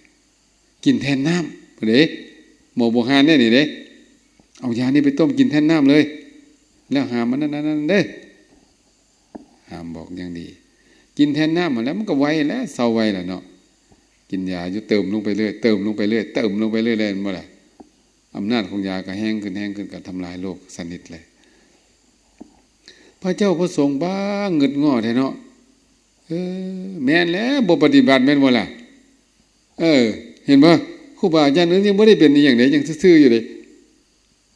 ກິນແທນນ້ຳພຸ້ນເດ້. ໝໍບູຮານເດ້ນີ້ເດ້. ເອົາຢານີ້ໄປຕົ້ມກິນແທນນ້ຳເລີຍ. ແລ້ວຫ້າມອັນນັ້ນອັນນັ້ນເດີ. ຫ້າມບອກຢ່າງດີ. ກິນແທນນ້ຳຫັ້ນແຫຼະ ມັນກໍໄວແຫຼະ, ເຊົາໄວແຫຼະເນາະ. ກິນຢາຢູ່ ເຕີມລົງໄປເລື້ອຍ, ເຕີມລົງໄປເລື້ອຍ, ເຕີມລົງໄປເລື້ອຍແລ້ວ ແມ່ນບໍ່ລະ? ອຳນາດຂອງຢາກໍແຮງຂຶ້ນ, ແຮງຂຶ້ນ, ກໍທຳລາຍໂລກສະໜິດເລີຍ. ພະເຈົ້າພະສົງບ້າງງຶດງໍ້ແທ້ເນາະ. ເອີ ແມ່ນແລ້ວ, ບໍ່ປະຕິບັດແມ່ນບໍ່ລະ? ເອີ ເຫັນບໍ່? ຄູບາອາຈານອື່ນຍັງບໍ່ໄດ້ເປັນອີ່ຫຍັງເດ້, ຍັງຊື່ໆຢູ່ເດ້.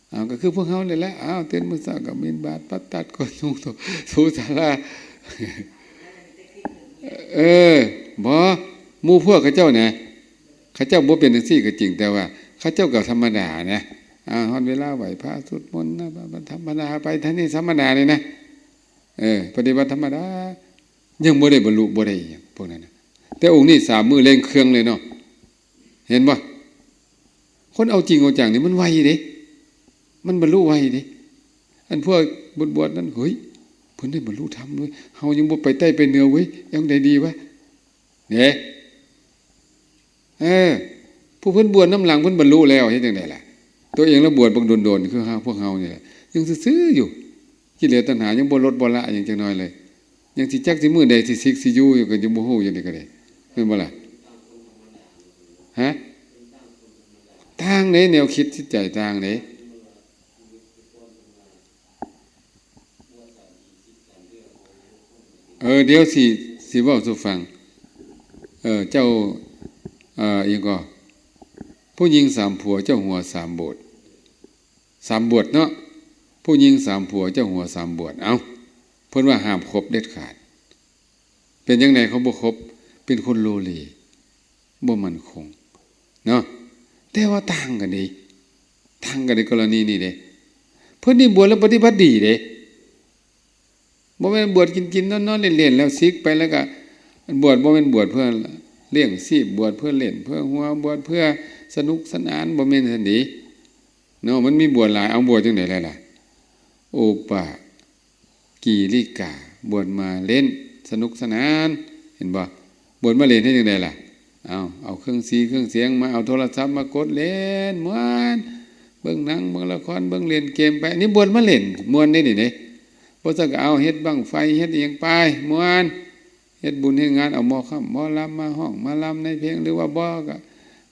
ເອົາ ກໍຄືພວກເຮົານີ້ແຫຼະ. ເອົາ ຕື່ນມື້ເຊົ້າກໍບິນບາດ, ປັດຕັດ, ກວດຍຸງ, ຖູສາລາ. ເອີ ບໍ່, ໝູ່ພວກເຂົາເຈົ້ານະ, ເຂົາເຈົ້າບໍ່ເປັນຈັ່ງຊີ້ກໍຈິງ, ແຕ່ວ່າເຂົາເຈົ້າກໍທຳມະດານະ. ອາ ຮອດເວລາໄຫວ້ພະ, ສວດມົນນະ, ທຳມະດາໄປ, ທາງນີ້ທຳມະດານີ້ນະ. ເອີ ປະຕິບັດທຳມະດາ, ຍັງບໍ່ໄດ້ບັນລຸ, ບໍ່ໄດ້ຫຍັງພວກນັ້ນນະ. ແຕ່ອົງນີ້ສາມມື້ເລັ່ງເຄື່ອງເລີຍເນາະ. ເຫັນບໍ່? ຄົນເອົາຈິງເອົາຈັງນີ້ມັນໄວເດ້, ມັນບັນລຸໄວເດ້. ອັນພວກບວດໆນັ້ນ ເຮີ້ຍ ເພິ່ນໄດ້ບັນລຸທຳເວີ້ຍ, ເຮົາຍັງບໍ່ໄປໃຕ້ໄປເໜືອເວີ້ຍ, ຈັ່ງໃດດີວະ? ເດ້ ເອີ ຜູ້ເພິ່ນບວດນຳຫຼັງເພິ່ນບັນລຸແລ້ວ ເຮັດຈັ່ງໃດລະ? ຕົວເອງລະບວດບັກດົນໆ ຄືເຮົາ ພວກເຮົານີ້ແຫຼະ ຍັງຊື່ໆຢູ່. ກິເລດຕັນຫາຍັງບໍ່ລົດບໍ່ລະຫຍັງຈັກໜ້ອຍເລີຍ, ຍັງຊິຈັກຊິມື້ໃດຊິສິກຊິຢູ່ຢູ່ ກໍຍັງບໍ່ຮູ້ຢູ່ນີ້ກໍໄດ້ ແມ່ນບໍ່ລະ? ຮະ? ຕ່າງເດ້, ແນວຄິດຈິດໃຈຕ່າງເດ້. ເອີ ດຽວຊິ ຊິເວົ້າສູ່ຟັງ. ເອີ ເຈົ້າ ເອີ ອີ່ຫຍັງກໍ ຜູ້ຍິງສາມຜົວ ເຈົ້າຫົວສາມໂບດ. ສາມບວດເນາະ, ຜູ້ຍິງສາມຜົວ ເຈົ້າຫົວສາມບວດ. ເອົ້າ ເພິ່ນວ່າຫ້າມຄົບເດັດຂາດ. ເປັນຈັ່ງໃດເຂົາບໍ່ຄົບ? ເປັນຄົນໂລເລ, ບໍ່ໝັ້ນຄົງເນາະ. ແຕ່ວ່າຕ່າງກັນເດ້, ຕ່າງກັນໃນກໍລະນີນີ້ເດ້. ເພິ່ນນີ້ບວດແລ້ວປະຕິບັດດີເດ້. ບໍ່ແມ່ນບວດກິນໆ ນອນໆ ຫຼິ້ນໆ ແລ້ວສິກໄປ ແລ້ວກະບວດ ບໍ່ແມ່ນບວດເພື່ອລ້ຽງຊີບ, ບວດເພື່ອຫຼິ້ນເພື່ອຫົວ, ບວດເພື່ອສະໜຸກສະໜານ, ບໍ່ແມ່ນຊັ້ນເດ້ເນາະ. ມັນມີບວດຫຼາຍ, ເອົາ ບວດຈັ່ງໃດແລ້ວລະ? ໂອປະກິລິກາ, ບວດມາຫຼິ້ນສະໜຸກສະໜານ, ເຫັນບໍ່? ບວດມາຫຼິ້ນເຮັດຈັ່ງໃດລະ? ເອົາ ເອົາເຄື່ອງສີເຄື່ອງສຽງມາ, ເອົາໂທລະສັບມາກົດຫຼິ້ນມ່ວນ, ເບິ່ງໜັງເບິ່ງລະຄອນ, ເບິ່ງ ຫຼິ້ນເກມໄປ. ອັນນີ້ບວດມາຫຼິ້ນມ່ວນເດ້ນີ້ເດ້. ບໍ່ຊັ້ນກໍເອົາເຮັດບັ້ງໄຟ ເຮັດອີ່ຫຍັງໄປມ່ວນ, ເຮັດບຸນເຮັດງານ ເອົາໝໍຄ້ຳໝໍລຳມາຮ້ອງມາລຳໃນເພງ ຫຼືວ່າບໍ່ກໍ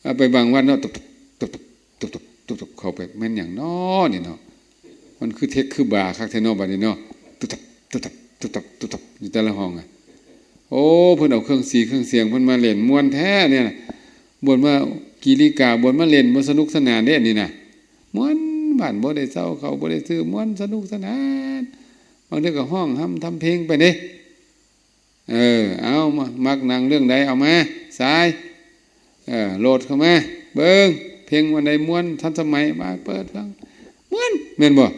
ເອົາໄປບັ້ງວັດເນາະ, ຕຸບໆ ຕຸບໆ ຕຸບໆ ຕຸບໆ ເຂົ້າໄປ. ແມ່ນຫຍັງນໍນີ້ເນາະ? ມັນຄືເທັກຄືບາຄັກແທ້ເນາະ ບັດນີ້ເນາະ, ຕຸບຕັບ ຕຸບຕັບ ຕຸບຕັບ ຕຸບຕັບ ຢູ່ແຕ່ລະຫ້ອງອະ. ໂອ້ ເພິ່ນເອົາເຄື່ອງສີເຄື່ອງສຽງເພິ່ນມາຫຼິ້ນ ມ່ວນແທ້ນີ້ນະ. ບວດມາກິລິກາ ບວດມາຫຼິ້ນ ບໍ່ສະໜຸກສະໜານເດ້ອັນນີ້ນະ. ມ່ວນ ບ້ານບໍ່ໄດ້ເຊົ່າ ເຂົ້າບໍ່ໄດ້ຊື້ ມ່ວນສະໜຸກສະໜານ, ບາງເທື່ອກໍຮ້ອງຮຳທຳເພງໄປເດ້. ເອີ ເອົາ ມາ ມັກໜັງເລື່ອງໃດເອົາມາ ສາຍ ເອີ ໂຫຼດເຂົ້າມາເບິ່ງ, ເພງອັນໃດມ່ວນທັນສະໄໝ ມາເປີດຟັງ, ມ່ວນ ແມ່ນບໍ່?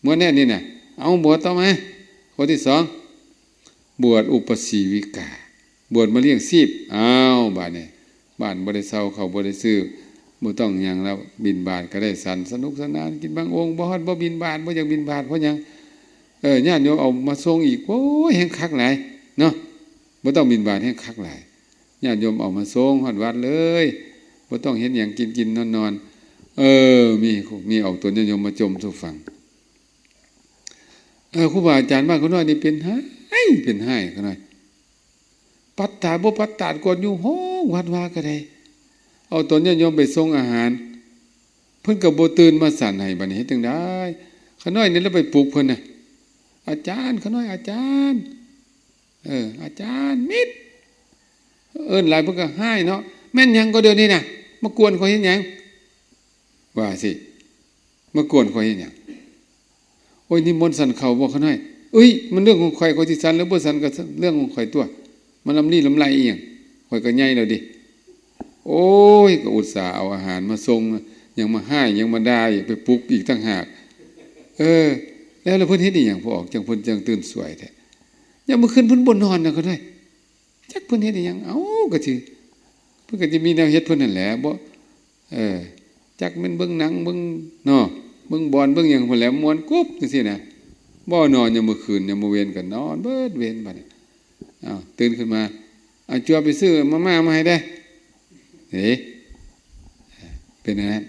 ມ່ວນແນ່ນີ້ນະ. ເອົາ ບວດຕໍ່ມາ ຂໍ້ທີສອງ ບວດອຸປະຊີວິກາ, ບວດມາລ້ຽງຊີບ. ອ້າວ ບາດນີ້ ບ້ານບໍ່ໄດ້ເຊົ່າ ເຂົ້າບໍ່ໄດ້ຊື້, ບໍ່ຕ້ອງຫຍັງແລ້ວ, ບິນບາດກໍໄດ້ສັນ ສະໜຸກສະໜານ, ກິນບັ້ງໂອ່ງ ບໍ່ຮອດບໍ່ບິນບາດ, ບໍ່ຢາກບິນບາດ. ເພາະຫຍັງ? ເອີ ຍາດໂຍມເອົາມາສົ່ງອີກ, ໂອ້ຍ ແຮ່ງຄັກຫຼາຍເນາະ, ບໍ່ຕ້ອງບິນບາດ ແຮ່ງຄັກຫຼາຍ. ຍາດໂຍມເອົາມາສົ່ງຮອດວັດເລີຍ, ບໍ່ຕ້ອງເຮັດຫຍັງ, ກິນໆ ນອນໆ. ເອີ ມີ ມີອອກຕົນຍາດໂຍມມາຈົ່ມສູ່ຟັງ. ເອີ ຄູບາອາຈານບ້ານຂ້ານ້ອຍນີ້ເປັນຮ້າຍ ເປັນຮ້າຍຂ້ານ້ອຍ. ປັດຕາດບໍ່ປັດຕາດກວດຢູ່ຫ້ອງວັດວາກໍໄດ້, ເອົາຕົນຍາດໂຍມໄປສົ່ງອາຫານ, ເພິ່ນກໍບໍ່ຕື່ນມາສັນໃຫ້. ບັດນີ້ເຮັດຈັ່ງໃດ? ຂ້ານ້ອຍນີ້ລະໄປປຸກເພິ່ນນະ, ອາຈານ, ຂ້ານ້ອຍ, ອາຈານ, ເອີ ອາຈານມິດ. ເອີ້ນຫຼາຍເພິ່ນກໍຮ້າຍເນາະ, ແມ່ນຫຍັງກໍດຽວນີ້ນະ, ມາກວນຂ້ອຍເຮັດຫຍັງ? ວ່າຊີ້, ມາກວນຂ້ອຍເຮັດຫຍັງ? ໂອ້ຍ ນິມົນສັນເຂົ້າບໍ່ຂະນ້ອຍ? ເອີຍ ມັນເລື່ອງຂອງຂ້ອຍ ຂ້ອຍຊິສັນຫຼືບໍ່ສັນກໍເລື່ອງຂອງຂ້ອຍຕົວະ ມາລຳລີລຳໄລອີ່ຫຍັງ ຂ້ອຍກໍໃຫຍ່ແລ້ວເດ. ໂອ້ຍ ກໍອຸດສາເອົາອາຫານມາສົ່ງ ຍັງມາຮ້າຍ ຍັງມາດ່າອີກ ໄປປຸກອີກຕ່າງຫາກ. ເອີ ແລ້ວ ແລ້ວເພິ່ນເຮັດອີ່ຫຍັງ ພໍອອກຈັ່ງເພິ່ນຈັ່ງຕື່ນສວຍແທ້? ຍາມມື້ຄືນເພິ່ນບໍ່ນອນນະຂະນ້ອຍ. ຈັກເພິ່ນເຮັດອີ່ຫຍັງ ເອົ້າ ກໍຊິ ເພິ່ນກໍຈະມີແນວເຮັດເພິ່ນຫັ້ນແຫຼະ ບໍ່ ເອີ ຈັກແມ່ນເບິ່ງໜັງ ເບິ່ງເນາະ ເບິ່ງບອນ ເບິ່ງຫຍັງພຸ້ນແຫຼະ ມ່ວນກຸບຈັ່ງຊີ້ນະ. ບໍ່ນອນຍາມມື້ຄືນ ຍາມມື້ເວັນກໍນອນເບິດເວັນ. ບັດນີ້ ອ້າວ ຕື່ນຂຶ້ນມາ ອາ ຈວບໄປຊື້ມາມ່າມາໃຫ້ແດ່. ເອີ ເປັນອັນນັ້ນ.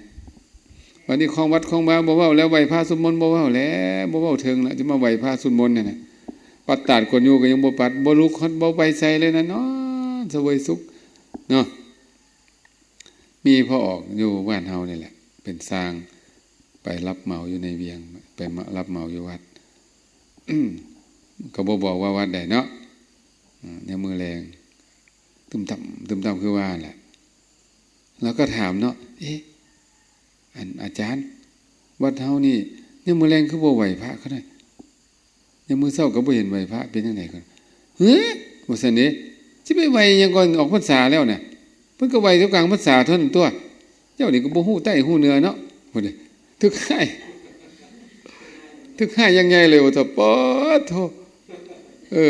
ບັດນີ້ຂອງວັດຂອງວາບໍ່ເວົ້າແລ້ວ ໄຫວ້ພະສວດມົນບໍ່ເວົ້າແລ້ວ ບໍ່ເວົ້າເຖິງແລ້ວ ຈະມາໄຫວ້ພະສວດມົນນັ້ນນະ. ປັດຕາດກວນຢູ່ກໍຍັງບໍ່ປັດ ບໍ່ລຸກ ບໍ່ໄປໃສເລີຍນະ ນອນສະເຫວີຍສຸກເນາະ. ມີພໍ່ອອກຢູ່ບ້ານເຮົານີ້ແຫຼະ ເປັນຊ່າງ ໄປຮັບເໝົາຢູ່ໃນວຽງ ໄປມາຮັບເໝົາຢູ່ວັດ ກໍບໍ່ບອກວ່າວັດໃດເນາະ. ຍາມມື້ແລງ ຕຶມຕຳ ຕຶມຕຳ ຄືວ່າແຫຼະ. ລາວກໍຖາມເນາະ ເອ ອັນ ອາຈານ ວັດເຮົານີ້ ຍາມມື້ແລງຄືບໍ່ໄຫວ້ພະຂະນ້ອຍ? ຍາມມື້ເຊົ້າກໍບໍ່ເຫັນໄຫວ້ພະ ເປັນຈັ່ງໃດກັນ? ເຮີ ວ່າຊັ້ນເດ ຊິໄປໄຫວ້ຫຍັງກ່ອນອອກພັນສາແລ້ວນະ? ເພິ່ນກໍໄຫວ້ແຕ່ກາງພັນສາເທົ່ານັ້ນຕົວະ. ເຈົ້ານີ້ກໍບໍ່ຮູ້ໃຕ້ຮູ້ເໜືອເນາະ ພຸ້ນເດ ຖືກຮ້າຍ ຖືກຮ້າຍຢ່າງໃຫຍ່ເລີຍວ່າຊັ້ນ. ປາດໂທ້ ເອີ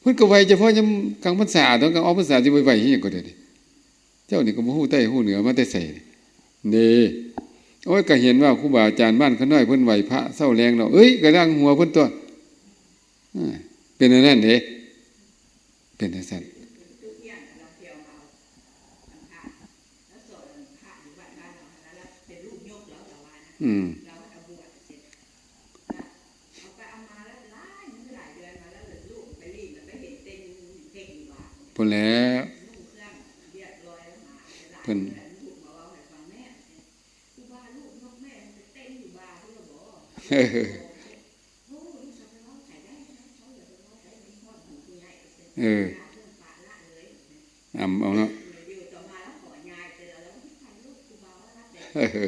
ເພິ່ນກໍໄຫວ້ສະເພາະຍາມກາງພັນສາ ຕອນກາງອອກພັນສາຊິໄປໄຫວ້ເຮັດຫຍັງກໍໄດ້ເດ. ເຈົ້ານີ້ກໍບໍ່ຮູ້ໃຕ້ຮູ້ເໜືອມາແຕ່ໃສເດ້. ໂອ້ຍ ກໍເຫັນວ່າຄູບາອາຈານບ້ານຂ້ານ້ອຍເພິ່ນໄຫວ້ພະເຊົ້າແລງເນາະ ເອີຍ ກໍດັງຫົວເພິ່ນຕົວະ. ເປັນອັນນັ້ນເດ້ ເປັນຈັ່ງຊັ້ນ. ອືມ ພຸ້ນແຫຼະ ເພິ່ນ ເອີ ອຳເອົາເນາະ ເອີ.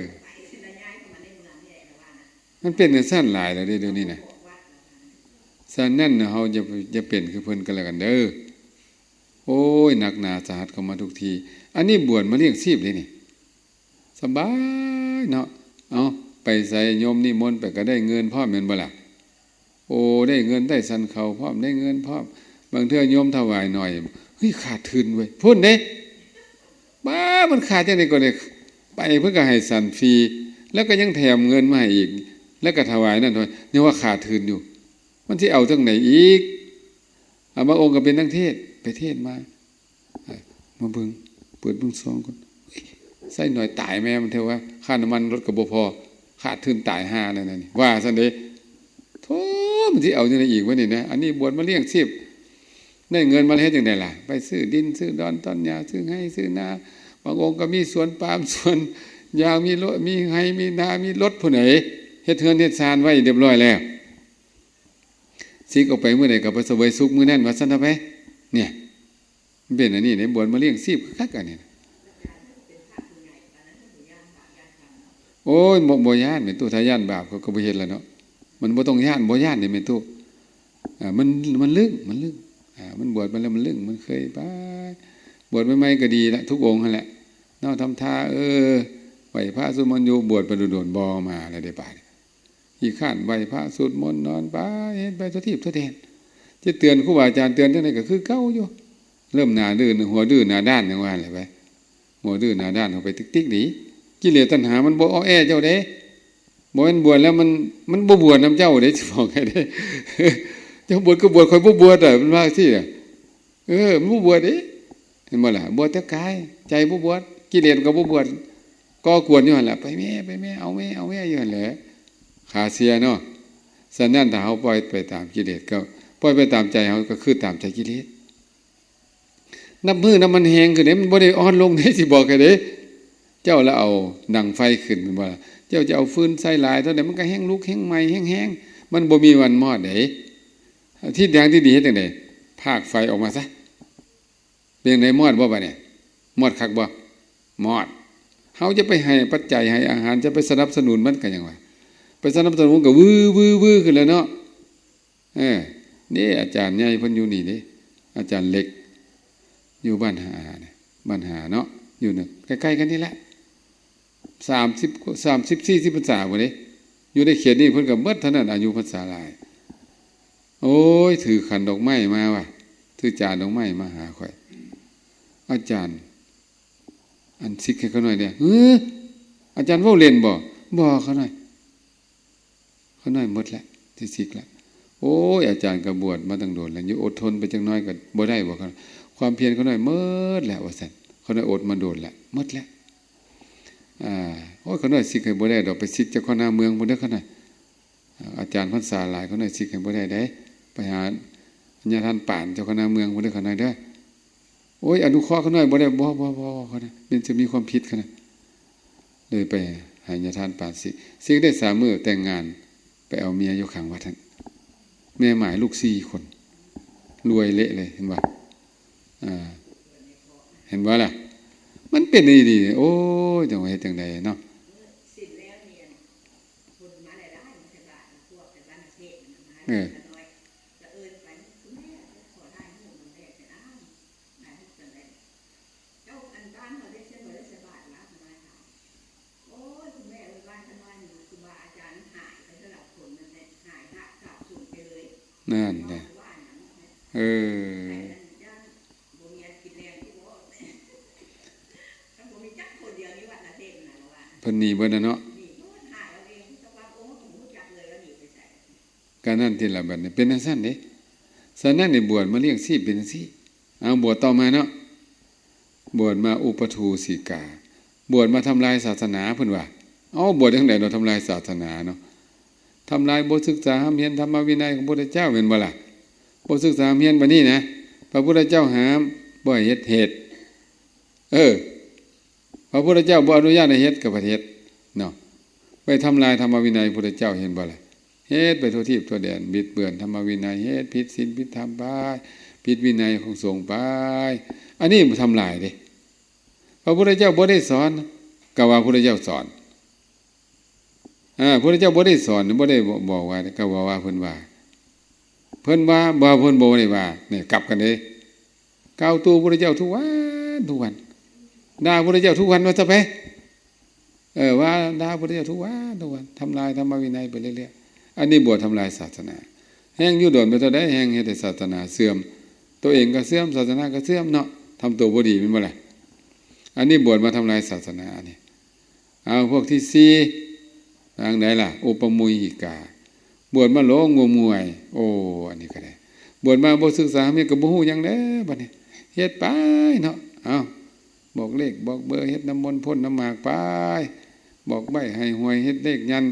ມັນເປັນຈັ່ງຊັ້ນຫຼາຍແລ້ວເດ້ ດຽວນີ້ນະ. ສະນັ້ນເຮົາຢ່າ ຢ່າເປັນຄືເພິ່ນກັນແລ້ວກັນເດີ. ໂອ້ຍ ໜັກໜາສາຫັດເຂົ້າມາທຸກທີ. ອັນນີ້ບວດມາລ້ຽງຊີບເດ້ນີ້ ສະບາຍເນາະ. ເອົາ ໄປໃສໂຍມນິມົນໄປກໍໄດ້ເງິນພ້ອມແມ່ນບໍ່ລະ? ໂອ້ ໄດ້ເງິນ ໄດ້ສັນເຂົ້າພ້ອມ ໄດ້ເງິນພ້ອມ. ບາງເທື່ອໂຍມຖວາຍໜ້ອຍ ເຮີ້ຍ ຂາດທຶນເວີ້ຍ ພຸ້ນເດ້. ປ້າ ມັນຂາດຈັ່ງໃດກໍໄດ້ ໄປເພິ່ນກໍໃຫ້ສັນຟຣີ ແລ້ວກໍຍັງແຖມເງິນມາໃຫ້ອີກ ແລ້ວກໍຖວາຍນັ້ນ ຍັງວ່າຂາດທຶນຢູ່ ມັນຊິເອົາຈັ່ງໃດອີກ? ອາ ບາງອົງກໍເປັນນັກເທດ ໄປເທດມາ ເອີ ມາເບິ່ງ ເປີດເບິ່ງຊອງກ່ອນ ເຮີ້ຍ ໃຊ້ໜ້ອຍຕາຍແມ່ມັນແທ້ວ່າ ຄ່ານ້ຳມັນລົດກໍບໍ່ພໍ ຂາດທຶນຕາຍຫ່າແລ້ວນັ້ນ ວ່າຊັ້ນເດ້. ໂທ້ ມັນຊິເອົາຈັ່ງໃດອີກວະນີ້ນະ? ອັນນີ້ບວດມາລ້ຽງຊີບ ໄດ້ເງິນມາແລ້ວເຮັດຈັ່ງໃດລະ? ໄປຊື້ດິນ ຊື້ດອນ ຕອນຫຍ້າ ຊື້ໄຮ່ ຊື້ນາ. ບາງອົງກໍມີສວນປາມ ສວນຢາງ ມີລົດ ມີໄຮ່ ມີນາ ມີລົດພຸ້ນເດ ເຮັດເຮືອນເຮັດຊານໄວ້ຮຽບຮ້ອຍແລ້ວ. ສິກອອກໄປມື້ໃດກໍໄປສະເຫວີຍສຸກມື້ນັ້ນ ວ່າຊັ້ນເຖາະໄປ. ເນຍ ມັນເປັນອັນນີ້ເດ້ ບວດມາລ້ຽງຊີບຄັກໆ ອັນນີ້ນະ. ໂອ້ຍ ບໍ່ ບໍ່ຢ້ານແມ່ຕູ້ ຖ້າຢ້ານບາບເຂົາກໍບໍ່ເຮັດລະເນາະ. ມັນບໍ່ຕ້ອງຢ້ານ ບໍ່ຢ້ານເດ້ແມ່ຕູ້. ອ່າ ມັນ ມັນລຶ້ງ ມັນລຶ້ງ ອ່າ ມັນບວດມາແລ້ວມັນລຶ້ງ ມັນເຄີຍໄປ. ບວດໃໝ່ໆກໍດີລະ ທຸກອົງຫັ້ນແຫຼະເນາະ ທຳທ່າ ເອີ ໄຫວ້ພະສວດມົນຢູ່ ບວດໄປດົນໆ ບໍ່ມາແລ້ວເດ້ບາດນີ້. ຂີ້ຄ້ານໄຫວ້ພະສວດມົນ ນອນໄປ ເຮັດໄປທົ່ວທີບທົ່ວແດນ. ຈະເຕືອນຄູບາອາຈານເຕືອນຈັ່ງໃດກໍຄືເກົ່າຢູ່. ເລີ່ມໜ້າດື້ ຫົວດື້ໜ້າດ້ານ ຈັ່ງວ່າແຫຼະໄປ ຫົວດື້ໜ້າດ້ານເຂົ້າໄປຕິກໆ ນີ້. ກິເລດຕັນຫາມັນບໍ່ເອາະແອເຈົ້າເດ້. ບໍ່ແມ່ນບວດແລ້ວມັນ ມັນບໍ່ບວດນຳເຈົ້າເດ້ ຊິບອກໃຫ້ເດ້. ເຈົ້າບວດກໍບວດ ຂ້ອຍບໍ່ບວດ ມັນວ່າຈັ່ງຊີ້. ເອີ ມັນບໍ່ບວດເດ້ ເຫັນບໍ່ລະ? ບວດແຕ່ກາຍ ໃຈບໍ່ບວດ ກິເລດກໍບໍ່ບວດ ກໍ່ກວນຢູ່ຫັ້ນລະ ໄປແມ້ ໄປແມ້ ເອົາແມ້ ເອົາແມ້ຢູ່ຫັ້ນແຫຼະ. ຂາເສຍເນາະ. ສະນັ້ນ ຖ້າເຮົາປ່ອຍໄປຕາມກິເລດ ກໍປ່ອຍໄປຕາມໃຈເຮົາ ກໍຄືຕາມໃຈກິເລດ. ນັບມື້ນັບມັນແຮງຂຶ້ນເດ້ ມັນບໍ່ໄດ້ອ່ອນລົງເດ້ ຊິບອກໃຫ້ເດ້. ເຈົ້າລະເອົາດັງໄຟຂຶ້ນແມ່ນບໍ່ລະ? ເຈົ້າຈະເອົາຟືນໃສ່ຫຼາຍເທົ່າໃດ ມັນກໍແຮງລຸກແຮງໄໝ້ແຮງໆ ມັນບໍ່ມີວັນມອດເດ້. ທິດທາງທີ່ດີເຮັດຈັ່ງໃດ? ພາກໄຟອອກມາຊະ. ເປັນຈັ່ງໃດ ມອດບໍ່ບາດນີ້? ມອດຄັກບໍ່? ມອດ. ເຮົາຈະໄປໃຫ້ປັດໄຈ ໃຫ້ອາຫານ ຈະໄປສະໜັບສະໜູນມັນກໍຫຍັງວະ? ສະໜັບສະໜູນກໍວືວືວືວຂຶ້ນແລ້ວເນາະ. ເອີ ນີ້ອາຈານໃຫຍ່ເພິ່ນຢູ່ນີ້ເດ້ ອາຈານເລັກ ຢູ່ບ້ານຫາ ບ້ານຫາເນາະ ຢູ່ໃນ ໃກ້ໆກັນນີ້ແຫຼະ ສາມສິບ ສາມສິບ ສີ່ສິບພັນສາພຸ້ນເດ້. ຢູ່ໃນເຂດນີ້ເພິ່ນກໍໝົດເທົ່ານັ້ນ ອາຍຸພັນສາຫຼາຍ. ໂອ້ຍ ຖືຂັນດອກໄມ້ມາວ່າ ຖືຈານດອກໄມ້ມາຫາຂ້ອຍ ອາຈານ ອັນສິກໃຫ້ຂ້ານ້ອຍແດ່. ເອີ ອາຈານເວົ້າເລ່ນບໍ່? ບໍ່ ຂ້ານ້ອຍ ຂ້ານ້ອຍໝົດແລ້ວ ຊິສິກແລ້ວ. ໂອ້ຍ ອາຈານກໍບວດມາຕັ້ງດົນແລ້ວ ຍັງອົດທົນໄປຈັກໜ້ອຍກໍບໍ່ໄດ້ບໍ່? ຄວາມພຽນຂ້ານ້ອຍໝົດແລ້ວວ່າຊັ້ນ. ຂ້ານ້ອຍອົດມາດົນແລ້ວ ໝົດແລ້ວ. ອາ ໂອ້ຍ ຂ້ານ້ອຍສິກໃຫ້ບໍ່ໄດ້ດອກ ໄປສິກເຈົ້າຄະນະເມືອງພຸ້ນເດີຂ້ານ້ອຍ. ອາຈານພັນສາຫຼາຍ ຂ້ານ້ອຍສິກໃຫ້ບໍ່ໄດ້ເດ້. ໄປຫາຍາທ່ານປານເຈົ້າຄະນະເມືອງພຸ້ນເດີຂ້ານ້ອຍເດີ. ໂອ້ຍ ອະນຸເຄາະຂ້ານ້ອຍບໍ່ໄດ້ ບໍ່ ບໍ່ ບໍ່ ຂ້ານ້ອຍ ແມ່ນຈະມີຄວາມຜິດຂ້ານ້ອຍ. ເລີຍໄປໃຫ້ຍາທ່ານປານສິກ ສິກໄດ້ສາມມື້ແຕ່ງງານ ໄປເອົາເມຍຢູ່ຂ້າງວັດຫັ້ນ ແມ່ໝ້າຍລູກສີ່ຄົນ ລວຍເລະເລີຍ ເຫັນບໍ່? ອ່າ ເຫັນບໍ່ລະ? ມັນເປັນອີ່ຫຼີ. ໂອ້ຍ ຈັ່ງວ່າເຮັດຈັ່ງໃດເນາະ? ເອີ. ນັ້ນແຫຼະ ເອີ ເພິ່ນໜີເບິດແລ້ວເນາະ. ກະນັ້ນຕິລະ ບັດນີ້ເປັນຈັ່ງຊັ້ນເດ້. ສະນັ້ນນີ້ບວດມາລ້ຽງຊີບເປັນຈັ່ງຊີ້. ເອົາ ບວດຕໍ່ມາເນາະ ບວດມາອຸປະທູສິກາ ບວດມາທຳລາຍສາສະໜາ ເພິ່ນວ່າ. ເອົາ ບວດຈັ່ງໃດເນາະ ທຳລາຍສາສະໜາເນາະ? ທຳລາຍ ບໍ່ສຶກສາຮ່ຳຮຽນທຳມະວິໄນຂອງພະພຸດທະເຈົ້າ ແມ່ນບໍ່ລະ? ບໍ່ສຶກສາຮ່ຳຮຽນ ບັດນີ້ນະ ພະພຸດທະເຈົ້າຫ້າມບໍ່ໃຫ້ເຮັດ ເຮັດ. ເອີ ພະພຸດທະເຈົ້າບໍ່ອະນຸຍາດໃຫ້ເຮັດກໍໄປເຮັດເນາະ ໄປທຳລາຍທຳມະວິໄນພຸດທະເຈົ້າ ເຫັນບໍ່ລະ? ເຮັດໄປທົ່ວທີບທົ່ວແດນ ບິດເບືອນທຳມະວິໄນ ເຮັດຜິດສິນຜິດທຳໄປ ຜິດວິໄນຂອງສົງໄປ. ອັນນີ້ທຳລາຍເດ້. ພະພຸດທະເຈົ້າບໍ່ໄດ້ສອນ ກໍວ່າພຸດທະເຈົ້າສອນ. ອາ ພຸດທະເຈົ້າບໍ່ໄດ້ສອນ ບໍ່ໄດ້ບອກວ່າ ກໍວ່າ ວ່າເພິ່ນວ່າ ເພິ່ນວ່າ ບໍ່ ເພິ່ນບໍ່ໄດ້ວ່າ. ນີ້ກັບກັນເດ້. ກ່າວຕູພະພຸດທະເຈົ້າທຸກວັນ ທຸກວັນ ດ່າພະພຸດທະເຈົ້າທຸກວັນວ່າຊະໄປ. ເອີ ວ່າດ່າພະພຸດທະເຈົ້າທຸກວັນ ທຸກວັນ ທຳລາຍທຳມະວິໄນໄປເລື້ອຍໆ. ອັນນີ້ບວດທຳລາຍສາສະໜາ. ແຮ່ງຢູ່ດົນໄປເທົ່າໃດ ແຮ່ງເຮັດໃຫ້ສາສະໜາເສື່ອມ. ໂຕເອງກໍເສື່ອມ ສາສະໜາກໍເສື່ອມເນາະ. ທຳໂຕບໍ່ດີແມ່ນບໍ່ລະ? ອັນນີ້ບວດມາທຳລາຍສາສະໜາ ອັນນີ້. ເອົາ ພວກທີສີ່ ທາງໃດລະ? ອຸປະມຸຍຫິກາ ບວດມາຫຼົງງົມງວາຍ. ໂອ້ ອັນນີ້ກໍໄດ້ ບວດມາບໍ່ສຶກສາ ເຮັດກໍບໍ່ຮູ້ຫຍັງແລ້ວບັດນີ້ ເຮັດໄປເນາະ. ເອົາ ບອກເລກບອກເບີ ເຮັດນ້ຳມົນພົ້ນນ້ຳໝາກໄປ ບອກໃບ້ໃຫ້ຫວຍ ເຮັດເລກຍັນ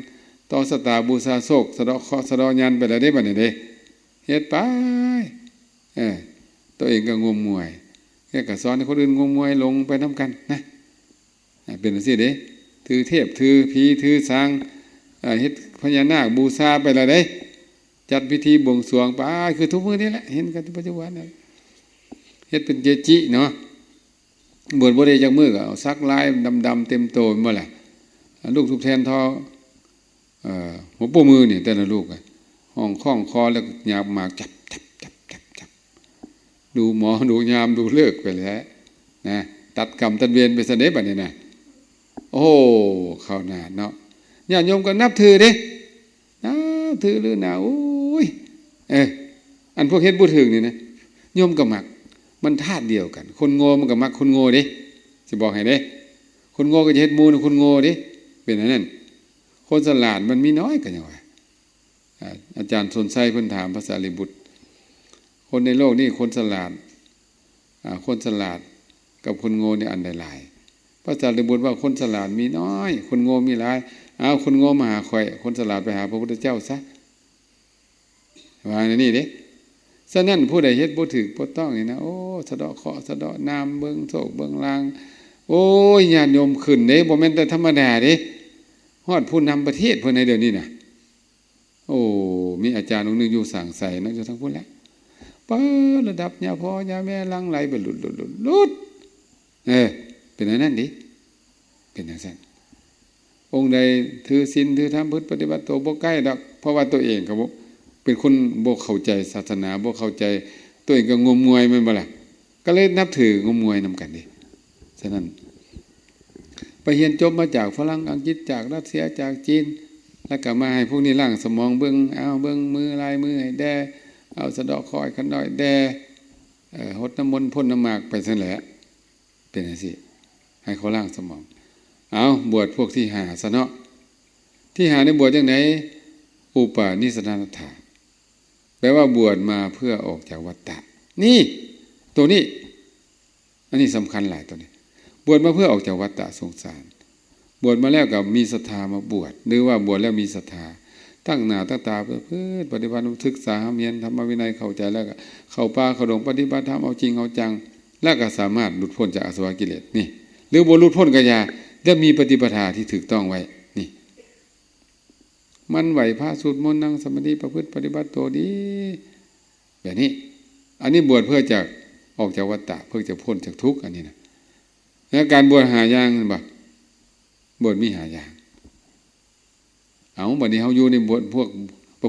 ຕໍ່ຊະຕາບູຊາໂຊກ ສະເດາະເຄາະສະເດາະຍັນໄປແລ້ວເດ້ ບັດນີ້ເດ້. ເຮັດໄປ ເອີ ໂຕເອງກໍງົມງວາຍ ແລ້ວກໍສອນໃຫ້ຄົນອື່ນງົມງວາຍ ຫຼົງໄປນຳກັນນະ. ອ່າ ເປັນຈັ່ງຊີ້ເດ້ ຖືເທບ ຖືຜີ ຖືສາງ ເອີ ເຮັດພະຍານາກບູຊາໄປແລ້ວເດ້ ຈັດພິທີບວງສວງໄປ ຄືທຸກມື້ນີ້ແຫຼະ ເຫັນກັນປັດຈຸບັນນີ້ ເຮັດເປັນເກຈິເນາະ. ບວດບໍ່ໄດ້ຈັກມື້ກໍເອົາສັກລາຍດຳໆເຕັມໂຕແມ່ນບໍ່ລະ? ລູກທູບແທນທໍ ເອີ ຫົວໂປ້ມືນີ້ ແຕ່ລະລູກ ຫ້ອງຄ້ອງຄໍ ແລ້ວກໍຫຍາບໝາກ ຈັບ ຈັບ ຈັບ ຈັບ ຈັບ ດູໝໍ ດູຍາມ ດູເລີກໄປແຫຼະນະ ຕັດກຳຕັດເວນໄປຊັ້ນເດ້ ບັດນີ້ນະ. ໂອ້ ເຂົ້າໜ້າເນາະ ຍາດໂຍມກໍນັບຖືເດ້ ນັບຖືລືໜ້າ. ໂອ້ຍ ເອີ ອັນພວກເຮັດບໍ່ຖືກນີ້ນະ ໂຍມກໍມັກ ມັນທາດດຽວກັນ ຄົນໂງ່ມັນກໍມັກຄົນໂງ່ເດ້ ຊິບອກໃຫ້ເດ້ ຄົນໂງ່ກໍຈະເຮັດໝູ່ນຳຄົນໂງ່ເດ້ ເປັນອັນນັ້ນ. ຄົນສະຫຼາດມັນມີນ້ອຍ ກໍຫຍັງວ່າ ອາ ອາຈານສົນໄຊເພິ່ນຖາມພະສາລີບຸດ ຄົນໃນໂລກນີ້ ຄົນສະຫຼາດ ອາ ຄົນສະຫຼາດກັບຄົນໂງ່ນີ້ອັນໃດຫຼາຍ? ພະສາລີບຸດວ່າ ຄົນສະຫຼາດມີນ້ອຍ ຄົນໂງ່ມີຫຼາຍ. ເອົາ ຄົນໂງ່ມາຫາຂ້ອຍ ຄົນສະຫຼາດໄປຫາພະພຸດທະເຈົ້າຊະ ວ່າແນວນີ້ເດ້. ສະນັ້ນ ຜູ້ໃດເຮັດບໍ່ຖືກບໍ່ຕ້ອງນີ້ນະ ໂອ້ ສະເດາະເຄາະສະເດາະນາມ ເບິ່ງໂຊກເບິ່ງລາງ ໂອ້ຍ ຍາດໂຍມຂຶ້ນເດ້ ບໍ່ແມ່ນແຕ່ທຳມະດາເດ້ ຮອດຜູ້ນຳປະເທດເພິ່ນໃນດຽວນີ້ນະ. ໂອ້ ມີອາຈານອົງໜຶ່ງຢູ່ສາງໄຊເນາະ ຢູ່ທາງພຸ້ນແຫຼະ ເປີດລະດັບຍາພໍ່ຍາແມ່ຫຼັ່ງໄຫຼໄປຫຼຸດໆໆ ເອີ ເປັນອັນນັ້ນເດ້ ເປັນຈັ່ງຊັ້ນ. ອົງໃດຖືສິນຖືທຳ ປະພຶດປະຕິບັດໂຕບໍ່ໃກ້ດອກ ເພາະວ່າຕົວເອງກໍບໍ່ ເປັນຄົນບໍ່ເຂົ້າໃຈສາສະໜາ ບໍ່ເຂົ້າໃຈ ຕົວເອງກໍງົມງວາຍແມ່ນບໍ່ລະ ກໍເລີຍນັບຖືງົມງວາຍນຳກັນເດ້. ສະນັ້ນ ໄປຮຽນຈົບມາຈາກຝຣັ່ງ ອັງກິດ ຈາກຣັດເຊຍ ຈາກຈີນ ແລ້ວກໍມາໃຫ້ພວກນີ້ລ້າງສະໝອງເບິ່ງ ອ້າວ ເບິ່ງມືລາຍມືໃຫ້ແດ່ ເອົາສະເດາະເຄາະໃຫ້ຂ້ານ້ອຍແດ່ ເອີ ຫົດນ້ຳມົນພົ່ນນ້ຳໝາກໄປຊັ້ນແຫຼະ ເປັນຈັ່ງຊີ້ ໃຫ້ເຂົາລ້າງສະໝອງ. ເອົາ ບວດພວກທີຫ້າຊະເນາະ ທີຫ້ານີ້ບວດຈັ່ງໃດ? ອຸປະນິສະຖານະຖາ ແປວ່າບວດມາເພື່ອອອກຈາກວັດຕະ ນີ້ ໂຕນີ້ ອັນນີ້ສຳຄັນຫຼາຍໂຕນີ້ ບວດມາເພື່ອອອກຈາກວັດຕະສົງສານ ບວດມາແລ້ວກໍມີສັດທາມາບວດ ຫຼືວ່າບວດແລ້ວມີສັດທາ ຕັ້ງໜ້າຕັ້ງຕາປະພຶດປະຕິບັດ ສຶກສາຮ່ຳຮຽນທຳມະວິໄນເຂົ້າໃຈ ແລ້ວກໍເຂົ້າປ່າເຂົ້າດົງປະຕິບັດທຳເອົາຈິງເອົາຈັງ ແລ້ວກໍສາມາດຫຼຸດພົ້ນຈາກອາສະວະກິເລດນີ້ ຫຼືບໍ່ຫຼຸດພົ້ນກໍຢ່າ ແລະມີປະຕິປະທາທີ່ຖືກຕ້ອງໄວ້ນີ້ ໝັ່ນໄຫວ້ພະ ສູດມົນ ນັ່ງສະມາທິ ປະພຶດປະຕິບັດໂຕດີ ແບບນີ້ ອັນນີ້ບວດເພື່ອຈະອອກຈາກວັດຕະ ເພື່ອຈະພົ້ນຈາກທຸກ ອັນນີ້ນະ ແລະການບວດຫ້າຢ່າງແມ່ນບໍ່? ບວດມີຫ້າຢ່າງ. ເອົາ ບັດນີ້ເຮົາຢູ່ໃນບວດພວກ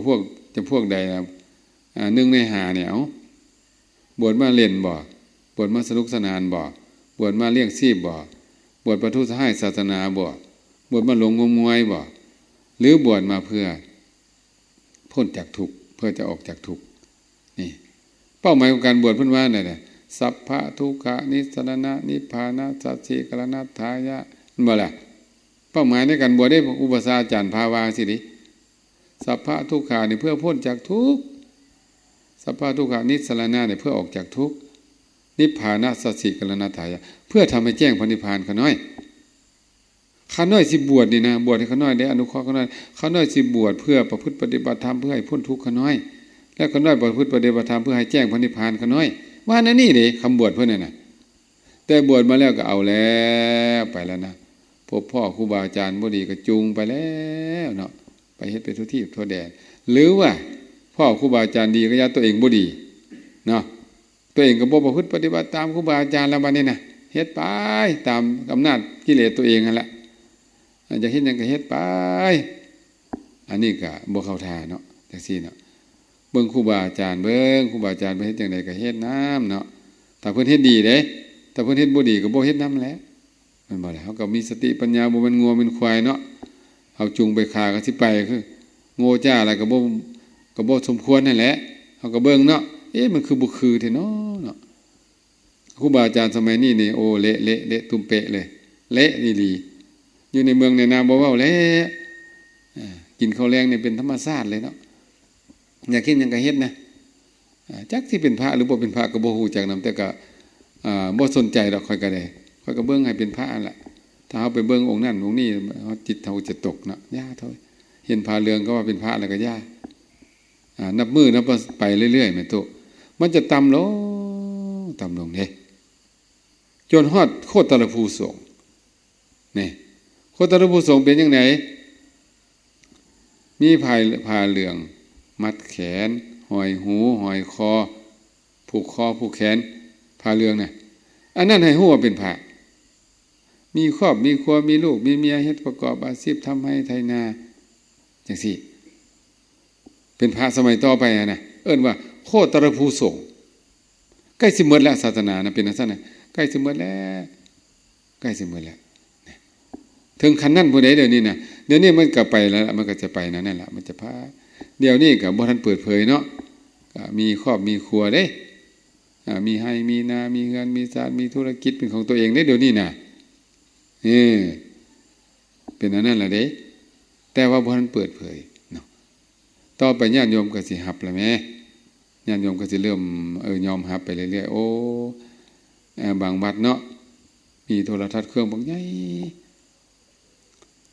ພວກ ຈຳພວກໃດລະ? ອ່າ ໜຶ່ງໃນຫ້ານີ້ ເອົາ ບວດມາຫຼິ້ນບໍ່? ບວດມາສະໜຸກສະໜານບໍ່? ບວດມາລ້ຽງຊີບບໍ່? ບວດປະທຸດສະຮ້າຍສາສະໜາບໍ່? ບວດມາຫຼົງງົມງວາຍບໍ່? ຫຼືບວດມາເພື່ອ ພົ້ນຈາກທຸກ ເພື່ອຈະອອກຈາກທຸກ ນີ້ ເປົ້າໝາຍຂອງການບວດເພິ່ນວ່ານັ້ນແຫຼະ ສັບພະທຸກຂະນິດສະລະນະ ນິບພານະສັດສິກະລະນັດຖາຍະ ແມ່ນບໍ່ລະ? ເປົ້າໝາຍໃນການບວດເດ້ ອຸປະຊາອາຈານພາວ່າຈັ່ງຊີ້ເດ້ ສັບພະທຸກຂະນີ້ເພື່ອພົ້ນຈາກທຸກ ສັບພະທຸກຂະນິດສະລະນະນີ້ເພື່ອອອກຈາກທຸກ ນິບພານະສັດສິກະລະນັດຖາຍະ ເພື່ອທຳໃຫ້ແຈ້ງພະນິບພານ ຂ້ານ້ອຍ. ຂ້ານ້ອຍຊິບວດນີ້ນະ ບວດໃຫ້ຂ້ານ້ອຍໄດ້ອະນຸເຄາະຂ້ານ້ອຍ ຂ້ານ້ອຍຊິບວດເພື່ອປະພຶດປະຕິບັດທຳ ເພື່ອໃຫ້ພົ້ນທຸກຂ້ານ້ອຍ ແລະຂ້ານ້ອຍປະພຶດປະຕິບັດທຳ ເພື່ອໃຫ້ແຈ້ງພະນິບພານ ຂ້ານ້ອຍວ່າແນວນີ້ເດ້ ຄຳບວດເພິ່ນນັ້ນນະ. ແຕ່ບວດມາແລ້ວກໍເອົາແລ້ວ ໄປແລ້ວນະ ພົບພໍ້ຄູບາອາຈານບໍ່ດີກໍຈູງໄປແລ້ວເນາະ ໄປເຮັດໄປທົ່ວທີບທົ່ວແດນ ຫຼືວ່າພໍ້ຄູບາອາຈານດີກໍຢ່າ ຕົວເອງບໍ່ດີເນາະ. ຕົວເອງກໍບໍ່ປະພຶດປະຕິບັດຕາມຄູບາອາຈານແລ້ວ ບັດນີ້ນະ ເຮັດໄປຕາມອຳນາດກິເລດຕົວເອງຫັ້ນລະ ຢາກເຮັດຫຍັງກໍເຮັດໄປ ອັນນີ້ກໍບໍ່ເຂົ້າທ່າເນາະ ຈັ່ງຊີ້ເນາະ. ເບິ່ງຄູບາອາຈານເບິ່ງ ຄູບາອາຈານເພິ່ນເຮັດຈັ່ງໃດກໍເຮັດນຳເນາະ ຖ້າເພິ່ນເຮັດດີເດ້ ຖ້າເພິ່ນເຮັດບໍ່ດີກໍບໍ່ເຮັດນຳແຫຼະ. ແມ່ນບໍ່ລະ? ເຮົາກໍມີສະຕິປັນຍາ ບໍ່ແມ່ນງົວແມ່ນຄວາຍເນາະ ເຮົາຈູງໄປຂ້າກໍຊິໄປ ຄືໂງ່ຈ້າແລ້ວກໍບໍ່ ກໍບໍ່ສົມຄວນຫັ້ນແຫຼະ. ເຮົາກໍເບິ່ງເນາະ ເອະ ມັນຄືບໍ່ຄືແທ້ເນາະ ເນາະ. ຄູບາອາຈານສະໄໝນີ້ນີ້ ໂອ້ ເລະ ເລະ ເລະຕຸ່ມເປະເລີຍ ເລະອີ່ຫຼີ. ຢູ່ໃນເມືອງໃນນາບໍ່ເວົ້າແລ້ວ ເອີ ກິນເຂົ້າແລງນີ້ເປັນທຳມະຊາດເລີຍເນາະ. ຢາກເຮັດຫຍັງກໍເຮັດນະ ເອີ ຈັກຊິເປັນພະ ຫຼື ບໍ່ເປັນພະກໍບໍ່ຮູ້ຈັກນຳ ແຕ່ກໍ ເອີ ບໍ່ສົນໃຈດອກ ຂ້ອຍກໍໄດ້ ຂ້ອຍກໍເບິ່ງໃຫ້ເປັນພະຫັ້ນລະ. ຖ້າເຮົາໄປເບິ່ງອົງນັ້ນອົງນີ້ ເຮົາ ຈິດເຮົາຈະຕົກເນາະ ຢ່າເຖາະ. ເຫັນຜ້າເຫຼືອງກໍວ່າເປັນພະແລ້ວກໍຢ່າ ອາ ນັບມື້ນັບໄປເລື້ອຍໆ ແມ່ນໂຕ ມັນຈະຕ່ຳລົງ ຕ່ຳລົງເດ້ ຈົນຮອດໂຄດຕະລະພູສົງ. ນີ້ ໂຄດຕະລະພູສົງເປັນຈັ່ງໃດ? ມີຜ້າ ຜ້າເຫຼືອງມັດແຂນ ຫ້ອຍຫູ ຫ້ອຍຄໍ ຜູກຄໍຜູກແຂນ ຜ້າເຫຼືອງນະ ອັນນັ້ນໃຫ້ຮູ້ວ່າເປັນພະ ມີຄອບມີຄົວ ມີລູກມີເມຍ ເຮັດປະກອບອາຊີບທຳໄຮ່ໄຖນາ ຈັ່ງຊີ້ ເປັນພະສະໄໝຕໍ່ໄປຫັ້ນນະ ເອີ້ນວ່າໂຄດຕະລະພູສົງ. ໃກ້ຊິໝົດແລ້ວ ສາສະໜານະ ເປັນຈັ່ງຊັ້ນນະ ໃກ້ຊິໝົດແລ້ວ ໃກ້ຊິໝົດແລ້ວ ເຖິງຂັ້ນນັ້ນພຸ້ນເດ້ ດຽວນີ້ນະ. ດຽວນີ້ມັນກໍໄປແລ້ວລະ ມັນກໍຈະໄປແນວນັ້ນລະ ມັນຈະພາ ດຽວນີ້ກໍບໍ່ທັນເປີດເຜີຍເນາະ ກໍມີຄອບມີຄົວເດ້ ອາ ມີໄຮ່ມີນາ ມີເຮືອນມີຊານ ມີທຸລະກິດເປັນຂອງຕົວເອງເດ້ ດຽວນີ້ນະ ເອີ ເປັນອັນນັ້ນລະເດ້ ແຕ່ວ່າບໍ່ທັນເປີດເຜີຍເນາະ. ຕໍ່ໄປຍາດໂຍມກໍຊິຮັບລະແມ້ ຍາດໂຍມກໍຊິເລີ່ມ ເອີ ຍອມຮັບໄປເລື້ອຍໆ. ໂອ້ ເອີ ບາງວັດເນາະ ມີໂທລະທັດເຄື່ອງບັກໃຫຍ່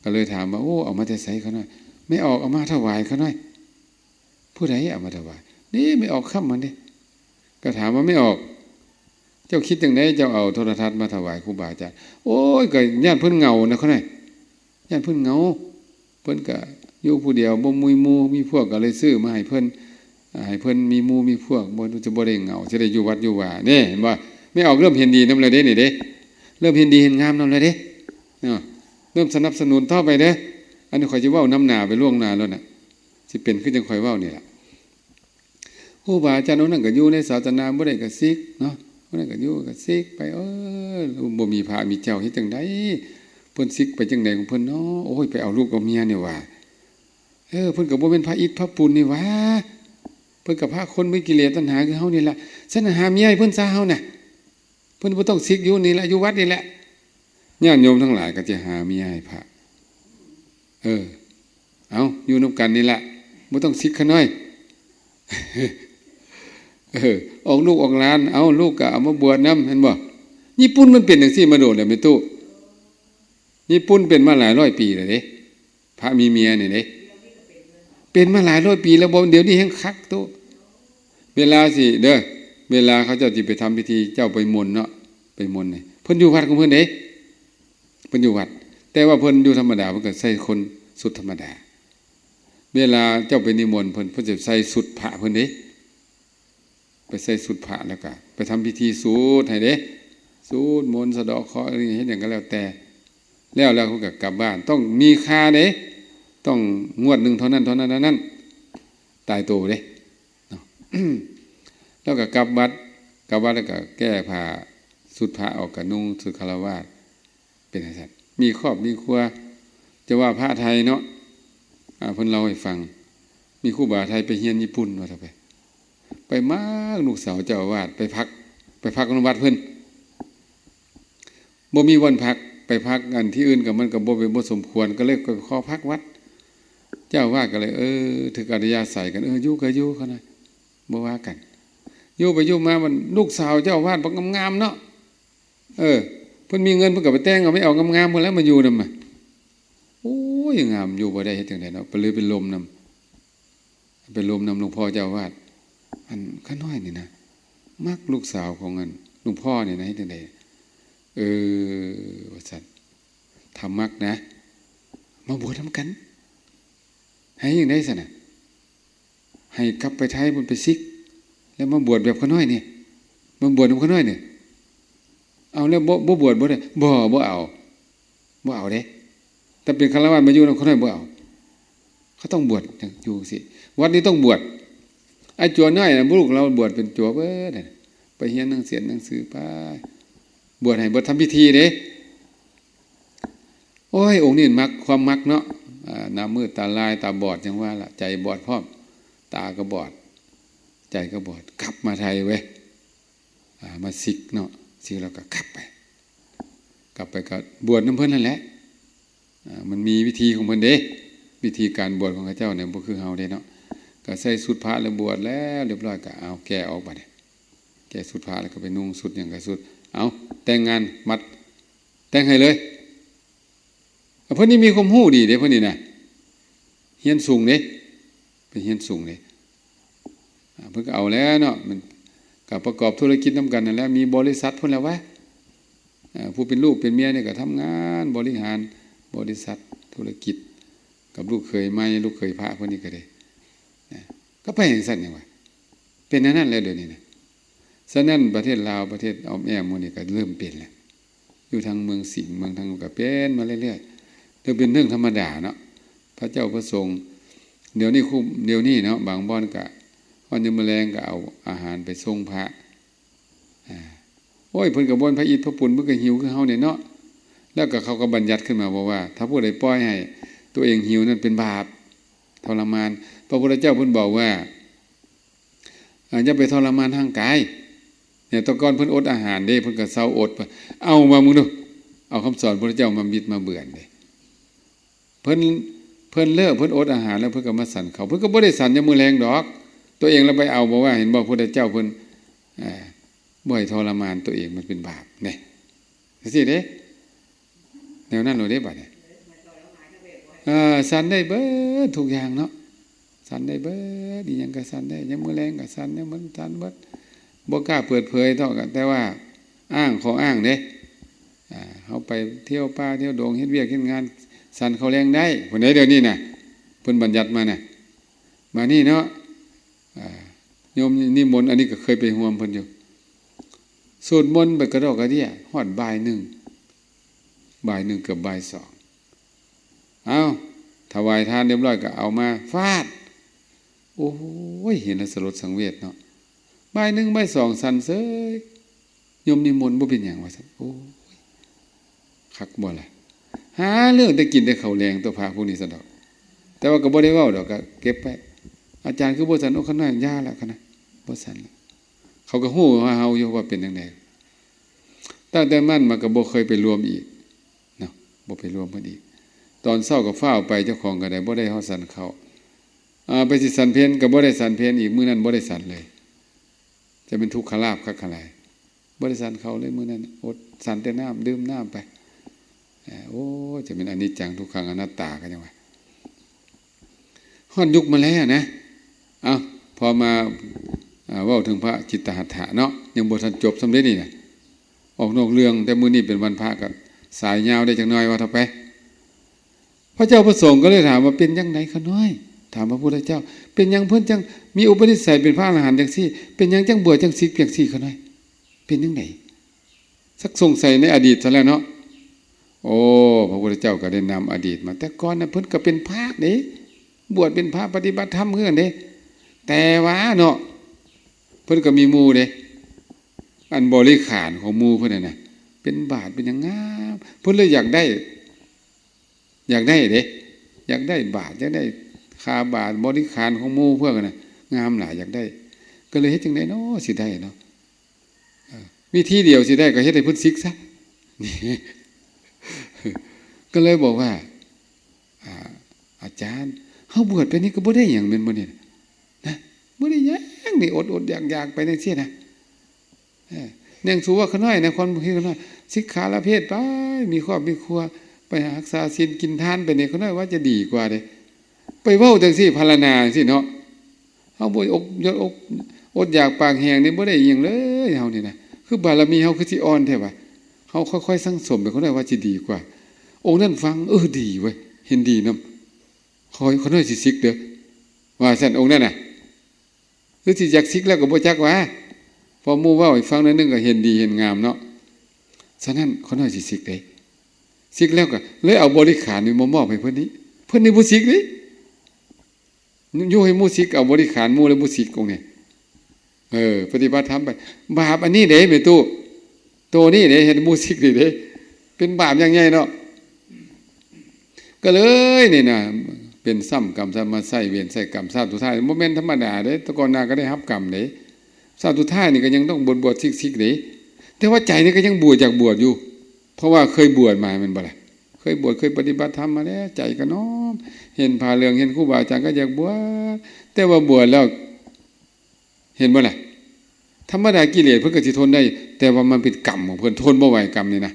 ກໍເລີຍຖາມວ່າ ໂອ້ ເອົາມາແຕ່ໃສຂ້ານ້ອຍ? ແມ່ອອກເອົາມາຖວາຍຂ້ານ້ອຍ. ຜູ້ໃດເອົາມາຖວາຍ? ນີ້ແມ່ອອກຄຳຫັ້ນເດ້. ກໍຖາມວ່າ ແມ່ອອກ ເຈົ້າຄິດຈັ່ງໃດ ເຈົ້າເອົາໂທລະທັດມາຖວາຍຄູບາອາຈານ? ໂອ້ຍ ກໍຢ້ານເພິ່ນເຫງົານະຂ້ານ້ອຍ ຢ້ານເພິ່ນເຫງົາ ເພິ່ນກະຢູ່ຜູ້ດຽວ ບໍ່ມີໝູ່ມີພວກ ກໍເລີຍຊື້ມາໃຫ້ເພິ່ນ ອ່າ ໃຫ້ເພິ່ນມີໝູ່ມີພວກ ບໍ່ ຈະບໍ່ໄດ້ເຫງົາ ຈະໄດ້ຢູ່ວັດຢູ່ວາ. ນີ້ເຫັນບໍ່? ແມ່ອອກເລີ່ມເຫັນດີນຳແລ້ວເດ້ ນີ້ເດ້ ເລີ່ມເຫັນດີເຫັນງາມນຳແລ້ວເດ້ເນາະ. ເລີ່ມສະໜັບສະໜູນຕໍ່ໄປເດີ້. ອັນນີ້ຂ້ອຍຊິເວົ້ານຳໜ້າໄປລ່ວງໜ້າໂລດນະ ຊິເປັນຄືຈັ່ງຂ້ອຍເວົ້ານີ້ລະ. ຄູບາອາຈານອົງນັ້ນກໍຢູ່ໃນສາສະໜາ ບໍ່ໄດ້ກໍສິກເນາະ, ບໍ່ໄດ້ກໍຢູ່ກໍສິກໄປ. ເອີ ບໍ່ມີພະມີເຈົ້າເຮັດຈັ່ງໃດ? ເພິ່ນສິກໄປຈັ່ງໃດຂອງເພິ່ນເນາະ? ໂອ້ຍ ໄປເອົາລູກເອົາເມຍນີ້ຫວ່າ. ເອີ ເພິ່ນກໍບໍ່ແມ່ນພະອິດພະປຸນນີ້ຫວ່າ, ເພິ່ນກໍພະຄົນມີກິເລດຕັນຫາຄືເຮົານີ້ລະ. ຊັ້ນຫາເມຍໃຫ້ເພິ່ນຊະ ເຮົານະ. ເພິ່ນບໍ່ຕ້ອງສິກ ຢູ່ນີ້ແຫຼະ ຢູ່ວັດນີ້ແຫຼະ. ຍາດໂຍມທັງຫຼາຍກໍຈະຫາເມຍໃຫ້ພະ. ເອີ ເອົາ ຢູ່ນຳກັນນີ້ແຫຼະ ບໍ່ຕ້ອງສິກຂະນ້ອຍ. ເອີ ອອກລູກອອກຫຼານ ເອົາ ລູກກໍເອົາມາບວດນຳ ແມ່ນບໍ່? ຍີ່ປຸ່ນມັນເປັນຈັ່ງຊີ້ມາໂດນແລ້ວແມ່ຕູ້. ຍີ່ປຸ່ນເປັນມາຫຼາຍຮ້ອຍປີແລ້ວເດ້. ພະມີເມຍນີ້ເດ້ ເປັນມາຫຼາຍຮ້ອຍປີແລ້ວ. ບໍ່ ດຽວນີ້ແຮ່ງຄັກໂຕ. ເວລາຊິເດີ ເວລາເຂົາເຈົ້າຊິໄປທຳພິທີ ເຈົ້າໄປມົນເນາະ ໄປມົນນີ້ ເພິ່ນຢູ່ວັດຂອງເພິ່ນເດ້ ເພິ່ນຢູ່ວັດ. ແຕ່ວ່າເພິ່ນຢູ່ທຳມະດາ ເພິ່ນກໍໃສ່ຄົນຊຸດທຳມະດາ. ເວລາເຈົ້າໄປນິມົນເພິ່ນ ເພິ່ນຈະໃສ່ຊຸດພະເພິ່ນເດ້. ໄປໃສ່ຊຸດພະ ແລ້ວກະໄປທຳພິທີສູດໃຫ້ເດ້ ສູດມົນ ສະເດາະເຄາະ ເຮັດຫຍັງກໍແລ້ວແຕ່. ແລ້ວ ແລ້ວເພິ່ນກໍກັບບ້ານ. ຕ້ອງມີຄ່າເດ້ ຕ້ອງງວດໜຶ່ງເທົ່ານັ້ນ ເທົ່ານັ້ນ ເທົ່ານັ້ນ ຕາຍໂຕເດ້ເນາະ. ແລ້ວກໍກັບວັດ ກັບວັດແລ້ວກໍແກ້ຜ້າຊຸດພະອອກ ກໍນຸ່ງຊຸດຄາລະວາດ. ເປັນຈັ່ງຊັ້ນ ມີຄອບມີຄົວ. ຈະວ່າພະໄທເນາະ ອາ ເພິ່ນເລົ່າໃຫ້ຟັງ ມີຄູບາໄທໄປຮຽນຍີ່ປຸ່ນ ວ່າຊະໄປ ໄປມັກລູກສາວເຈົ້າອາວາດ ໄປພັກ ໄປພັກນຳວັດເພິ່ນ ບໍ່ມີບ່ອນພັກ. ໄປພັກອັນທີ່ອື່ນກໍມັນກໍບໍ່ເປັນ ບໍ່ສົມຄວນ ກໍເລີຍໄປຂໍພັກວັດ. ເຈົ້າອາວາດກໍເລີຍ ເອີ ຖືກອັດຕະຍາໄສກັນ ເອີ ຢູ່ກໍຢູ່ ເຂົານະ ບໍ່ວ່າກັນ. ຢູ່ໄປຢູ່ມາ ມັນລູກສາວເຈົ້າອາວາດບັກງາມໆເນາະ. ເອີ ເພິ່ນມີເງິນ ເພິ່ນກໍໄປແຕ່ງເອົາ ໄປເອົາງາມໆພຸ້ນແຫຼະມາຢູ່ນຳ. ໂອ້ຍ ງາມຢູ່ບໍ່ໄດ້ ເຮັດຈັ່ງໃດເນາະ ໄປເລີຍໄປລົມນຳ ໄປລົມນຳຫຼວງພໍ່ເຈົ້າອາວາດ. ອັນຂ້ານ້ອຍນີ້ນະ ມັກລູກສາວຂອງອັນຫຼວງພໍ່ນີ້ນະ ເຮັດຈັ່ງໃດ? ເອີ ວ່າຊັ້ນ ຖ້າມັກນະ ມາບວດນຳກັນ. ໃຫ້ຈັ່ງໃດຊັ້ນນະ? ໃຫ້ກັບໄປໄທພຸ້ນໄປສິກ ແລ້ວມາບວດແບບຂ້ານ້ອຍນີ້ ມາບວດນຳຂ້ານ້ອຍນີ້. ເອົາແລ້ວ ບໍ່ ບໍ່ບວດບໍ່ໄດ້? ບໍ່ ບໍ່ເອົາ ບໍ່ເອົາເດ້. ແຕ່ເປັນຄາລະວາດມາຢູ່ນຳຂ້ານ້ອຍບໍ່ເອົາ. ເຂົາຕ້ອງບວດ ຢູ່ຈັ່ງຊີ້ ວັດນີ້ຕ້ອງບວດ. ໄອ້ຈົວນ້ອຍນະ ລູກລາວບວດເປັນຈົວເບິດ ໄປຮຽນໜັງສຽນໜັງສືໄປ ບວດໃຫ້ເບິດ ທຳພິທີເດ້. ໂອ້ຍ ອົງນີ້ມັກ ຄວາມມັກເນາະ ອາ ໜ້າມືດຕາລາຍ ຕາບອດ ຈັ່ງວ່າລະ ໃຈບອດພ້ອມ ຕາກໍບອດ ໃຈກໍບອດ. ກັບມາໄທເວີຍ ອາ ມາສິກເນາະ ສິກແລ້ວກໍກັບໄປ ກັບໄປກໍບວດນຳເພິ່ນນັ້ນແຫຼະ. ອາ ມັນມີວິທີຂອງເພິ່ນເດ້ ວິທີການບວດຂອງເຂົາເຈົ້ານີ້ ບໍ່ຄືເຮົາເດ້ເນາະ. ກໍໃສ່ຊຸດພະແລ້ວ ບວດແລ້ວຮຽບຮ້ອຍ ກໍເອົາແກ້ອອກບາດນີ້ ແກ້ຊຸດພະແລ້ວກໍໄປນຸ່ງຊຸດຫຍັງກໍຊຸດ ເອົາແຕ່ງງານ ມັດ ແຕ່ງໃຫ້ເລີຍ. ເພິ່ນນີ້ມີຄວາມຮູ້ດີເດ້ ເພິ່ນນີ້ນະ ຮຽນສູງເດ້ ໄປຮຽນສູງເດ້. ອາ ເພິ່ນກໍເອົາແລ້ວເນາະ ມັນກໍປະກອບທຸລະກິດນຳກັນນັ້ນແຫຼະ ມີບໍລິສັດພຸ້ນແຫຼະວະ. ອາ ຜູ້ເປັນລູກເປັນເມຍນີ້ກໍທຳງານບໍລິຫານບໍລິສັດທຸລະກິດ ກັບລູກເຂີຍໃໝ່ ລູກເຂີຍພະເພິ່ນນີ້ກໍໄດ້ ນະ ກໍໄປຈັ່ງຊັ້ນຫຍັງວະ ເປັນແນວນັ້ນແລ້ວດຽວນີ້ນະ. ສະນັ້ນປະເທດລາວ ປະເທດອ້ອມແອ້ມໝູ່ນີ້ກໍເລີ່ມເປັນແລ້ວ ຢູ່ທາງເມືອງສິງ ເມືອງທາງ ກໍເປັນມາເລື້ອຍໆ ເລື່ອງເປັນເລື່ອງທຳມະດາເນາະ. ພະເຈົ້າພະສົງ ດຽວນີ້ ດຽວນີ້ເນາະ ບາງບ່ອນກໍຮອດຍາມມື້ແລງກໍເອົາອາຫານໄປສົ່ງພະ. ອາ ໂອ້ຍ ເພິ່ນກໍບໍ່ແມ່ນພະອິດພະປຸນ ເພິ່ນກໍຫິວຄືເຮົານີ້ເນາະ. ແລ້ວກໍເຂົາກໍບັນຍັດຂຶ້ນມາບອກວ່າ ຖ້າຜູ້ໃດປ່ອຍໃຫ້ຕົວເອງຫິວນັ້ນເປັນບາບ ທໍລະມານ. ພະພຸດທະເຈົ້າເພິ່ນບອກວ່າ ອາ ຢ່າໄປທໍລະມານຮ່າງກາຍ. ແນວແຕ່ກ່ອນເພິ່ນອົດອາຫານເດ້ ເພິ່ນກໍເຊົາອົດ. ເອົາມາເບິ່ງດູ ເອົາຄຳສອນພະພຸດທະເຈົ້າມາບິດມາເບືອນເດ້. ເພິ່ນ ເພິ່ນເລີກ ເພິ່ນອົດອາຫານແລ້ວ ເພິ່ນກໍມາສັນເຂົ້າ. ເພິ່ນກໍບໍ່ໄດ້ສັນຍາມມື້ແລງດອກ. ຕົວເອງລະໄປເອົາ ບອກວ່າ ເຫັນບໍ່ ພຸດທະເຈົ້າເພິ່ນ ອາ ບໍ່ໃຫ້ທໍລະມານຕົວເອງ ມັນເປັນບາບ ແນ່ ຈັ່ງຊີ້ເດ້. ແນວນັ້ນໂລດເດ້ບາດນີ້. ເອີ ສັ່ນໄດ້ເບິດທຸກຢ່າງເນາະ ສັ່ນໄດ້ເບິດ ອີ່ຫຍັງກໍສັ່ນໄດ້ ຍາມມື້ແລງກໍສັ່ນ ຍາມມັນສັ່ນເບິດ ບໍ່ກ້າເປີດເຜີຍດອກ ແຕ່ວ່າອ້າງ ຂໍ້ອ້າງເດ້. ອາ ເຮົາໄປທ່ຽວປ່າທ່ຽວດົງ ເຮັດວຽກເຮັດງານ ສັ່ນເຂົ້າແລງໄດ້ ພຸ້ນເດ້. ດຽວນີ້ນະ ເພິ່ນບັນຍັດມານະ ບາດນີ້ເນາະ ອາ ໂຍມນິມົນ ອັນນີ້ກໍເຄີຍໄປຮ່ວມເພິ່ນຢູ່ ສູດມົນໄປກະດອກກະເດຍ ຮອດບ່າຍໜຶ່ງ ບ່າຍໜຶ່ງເກືອບບ່າຍສອງ ເອົາ ຖວາຍທານຮຽບຮ້ອຍກໍເອົາມາຟາດ. ໂອ້ຍ ເຫັນແລ້ວສະຫຼົດສັງເວດເນາະ. ບ່າຍໜຶ່ງ ບ່າຍສອງ ສັ່ນເສີຍ. ໂຍມນິມົນບໍ່ເປັນຫຍັງວ່າຊັ້ນ. ໂອ້ຍ ຄັກບໍ່ລະ? ຫາເລື່ອງແຕ່ກິນແຕ່ເຂົ້າແລງຕົວະພະພວກນີ້ຊັ້ນດອກ. ແຕ່ວ່າກໍບໍ່ໄດ້ເວົ້າດອກ ກໍເກັບໄວ້. ອາຈານຄືບໍ່ສັ່ນ? ໂອ້ ຂ້ານ້ອຍຢ່າລະ ຂ້ານ້ອຍບໍ່ສັ່ນລະ. ເຂົາກໍຮູ້ວ່າເຮົາຢູ່ວ່າເປັນຈັ່ງໃດ. ຕັ້ງແຕ່ນັ້ນມາກໍບໍ່ເຄີຍໄປລວມອີກເນາະ, ບໍ່ໄປລວມເພິ່ນອີກ. ຕອນເຊົ້າກໍຟ້າວໄປ, ເຈົ້າຂອງກໍໄດ້ ບໍ່ໄດ້ຮອດສັນເຂົ້າ. ອ່າ ໄປຊິສັນເພັນກໍບໍ່ໄດ້ສັນເພັນອີກ, ມື້ນັ້ນບໍ່ໄດ້ສັນເລີຍ. ຈະເປັນທຸກຂະລາບຄັກຂະຫຼາຍ. ບໍ່ໄດ້ສັນເຂົ້າເລີຍມື້ນັ້ນ, ອົດສັນແຕ່ນ້ຳ, ດື່ມນ້ຳໄປ. ເອີ ໂອ້ ຈະເປັນອະນິດຈັງ ທຸກຂັງ ອະນັດຕາ ກໍຍັງວ່າ. ຮອດຍຸກມາແລ້ວນະ. ເອົ້າ ພໍມາ ເວົ້າເຖິງພະຈິດຕະຫັດຖະເນາະ, ຍັງບໍ່ທັນຈົບສ່ຳເດນີ້ນະ. ອອກນອກເລື່ອງ, ແຕ່ມື້ນີ້ເປັນວັນພະ ກໍສາຍຍາວໄດ້ຈັກໜ້ອຍ ວ່າເຖາະໄປ. ພະເຈົ້າພະສົງກໍເລີຍຖາມວ່າ ເປັນຈັ່ງໃດຂ້ານ້ອຍ? ຖາມພະພຸດທະເຈົ້າ, ເປັນຫຍັງເພິ່ນຈັ່ງມີອຸປະນິໄສເປັນພະອະລະຫັນຈັ່ງຊີ້? ເປັນຫຍັງຈັ່ງບວດຈັ່ງສິກຈັ່ງຊີ້ຂ້ານ້ອຍ? ເປັນຈັ່ງໃດ? ຊັກສົງໄສໃນອະດີດຊະແລ້ວເນາະ. ໂອ້ ພະພຸດທະເຈົ້າກໍໄດ້ນຳອະດີດມາ, ແຕ່ກ່ອນນະເພິ່ນກໍເປັນພະເດ້, ບວດເປັນພະປະຕິບັດທຳຄືກັນເດ້. ແຕ່ວ່າເນາະ ເພິ່ນກໍມີໝູ່ເດ້, ອັນບໍລິຂານຂອງໝູ່ເພິ່ນນັ້ນນະ ເປັນບາດເປັນຫຍັງງາມ, ເພິ່ນເລີຍຢາກໄດ້ ຢາກໄດ້ເດ້, ຢາກໄດ້ບາດ, ຢາກໄດ້ຄ່າບາດ, ບໍລິຂານຂອງໝູ່ເພິ່ນນະ ງາມຫຼາຍ, ຢາກໄດ້. ກໍເລີຍເຮັດຈັ່ງໃດເນາະ ຊິໄດ້ເນາະ? ເອີ ວິທີດຽວຊິໄດ້ກໍເຮັດໃຫ້ເພິ່ນສິກຊະ. ກໍເລີຍບອກວ່າ ອາ ອາຈານ, ເຮົາບວດໄປນີ້ກໍບໍ່ໄດ້ຫຍັງແມ່ນບໍ່ນີ້ນະ? ບໍ່ໄດ້ຫຍັງນີ້, ອົດໆຢາກໆໄປຈັ່ງຊີ້ນະ. ເອີ ແນງສູວ່າຂ້ານ້ອຍນະ, ຄວາມຄິດຂ້ານ້ອຍ ສິກຂາລະເພດໄປ, ມີຄອບມີຄົວ, ໄປຮັກສາສິນກິນທານໄປນີ້, ຂ້ານ້ອຍວ່າຈະດີກວ່າເດ້. ໄປເວົ້າຈັ່ງຊີ້ ພັນລະນາຈັ່ງຊີ້ເນາະ. ເຮົາບໍ່ອົດ ອົດຢາກປາກແຫ້ງນີ້ ບໍ່ໄດ້ອີ່ຫຍັງເລີຍເຮົານີ້ນະ. ຄືບາລະມີເຮົາຄືຊິອ່ອນແທ້ວະ. ເຮົາຄ່ອຍໆສັງສົມໄປ, ຂ້ານ້ອຍວ່າຊິດີກວ່າ. ອົງນັ້ນຟັງ, ເອີ ດີເວີຍ, ເຫັນດີນຳ. ຂ້ານ້ອຍຊິສິກເດີ້ ວ່າຊັ້ນ. ອົງນັ້ນນະ ຄືຊິຢາກສິກແລ້ວກໍບໍ່ຈັກວ່າ, ພໍໝູ່ເວົ້າໃຫ້ຟັງໜ້ອຍໜຶ່ງກໍເຫັນດີເຫັນງາມເນາະ. ສະນັ້ນ ຂ້ານ້ອຍຊິສິກເດ້. ສິກແລ້ວກໍເລີຍເອົາບໍລິຂານນີ້ມາມອບໃຫ້ເພິ່ນນີ້, ເພິ່ນນີ້ບໍ່ສິກເດ້. ຢູ່ໃຫ້ໝູ່ສິກ ເອົາບໍລິຂານໝູ່ແລ້ວບໍ່ສິກ ອົງນີ້. ເອີ ປະຕິບັດທຳໄປ. ບາບອັນນີ້ເດ້ແມ່ຕູ້, ໂຕນີ້ເດ້ ເຮັດໝູ່ສິກນີ້ເດ້, ເປັນບາບຢ່າງໃຫຍ່ເນາະ. ກໍເລີຍນີ້ນະ ເປັນຊ້ຳກຳຊ້ຳ, ມາໃຊ້ເວນໃຊ້ກຳຊາດສຸດທ້າຍ. ບໍ່ແມ່ນທຳມະດາເດ້, ແຕ່ກ່ອນໜ້າກໍໄດ້ຮັບກຳເດ້. ຊາດສຸດທ້າຍນີ້ກໍຍັງຕ້ອງບວດໆສິກໆເດ້, ແຕ່ວ່າໃຈນີ້ກໍຍັງບວດ, ຢາກບວດຢູ່, ເພາະວ່າເຄີຍບວດມາແມ່ນບໍ່ລະ? ເຄີຍບວດ ເຄີຍປະຕິບັດທຳມາແລ້ວ, ໃຈກໍນ້ອມ, ເຫັນຜ້າເຫຼືອງ, ເຫັນຄູບາອາຈານ ກໍຢາກບວດ. ແຕ່ວ່າບວດແລ້ວ ເຫັນບໍ່ລະ? ທຳມະດາກິເລດເພິ່ນກໍຊິທົນໄດ້, ແຕ່ວ່າມັນເປັນກຳຂອງເພິ່ນ, ທົນບໍ່ໄຫວກຳນີ້ນະ,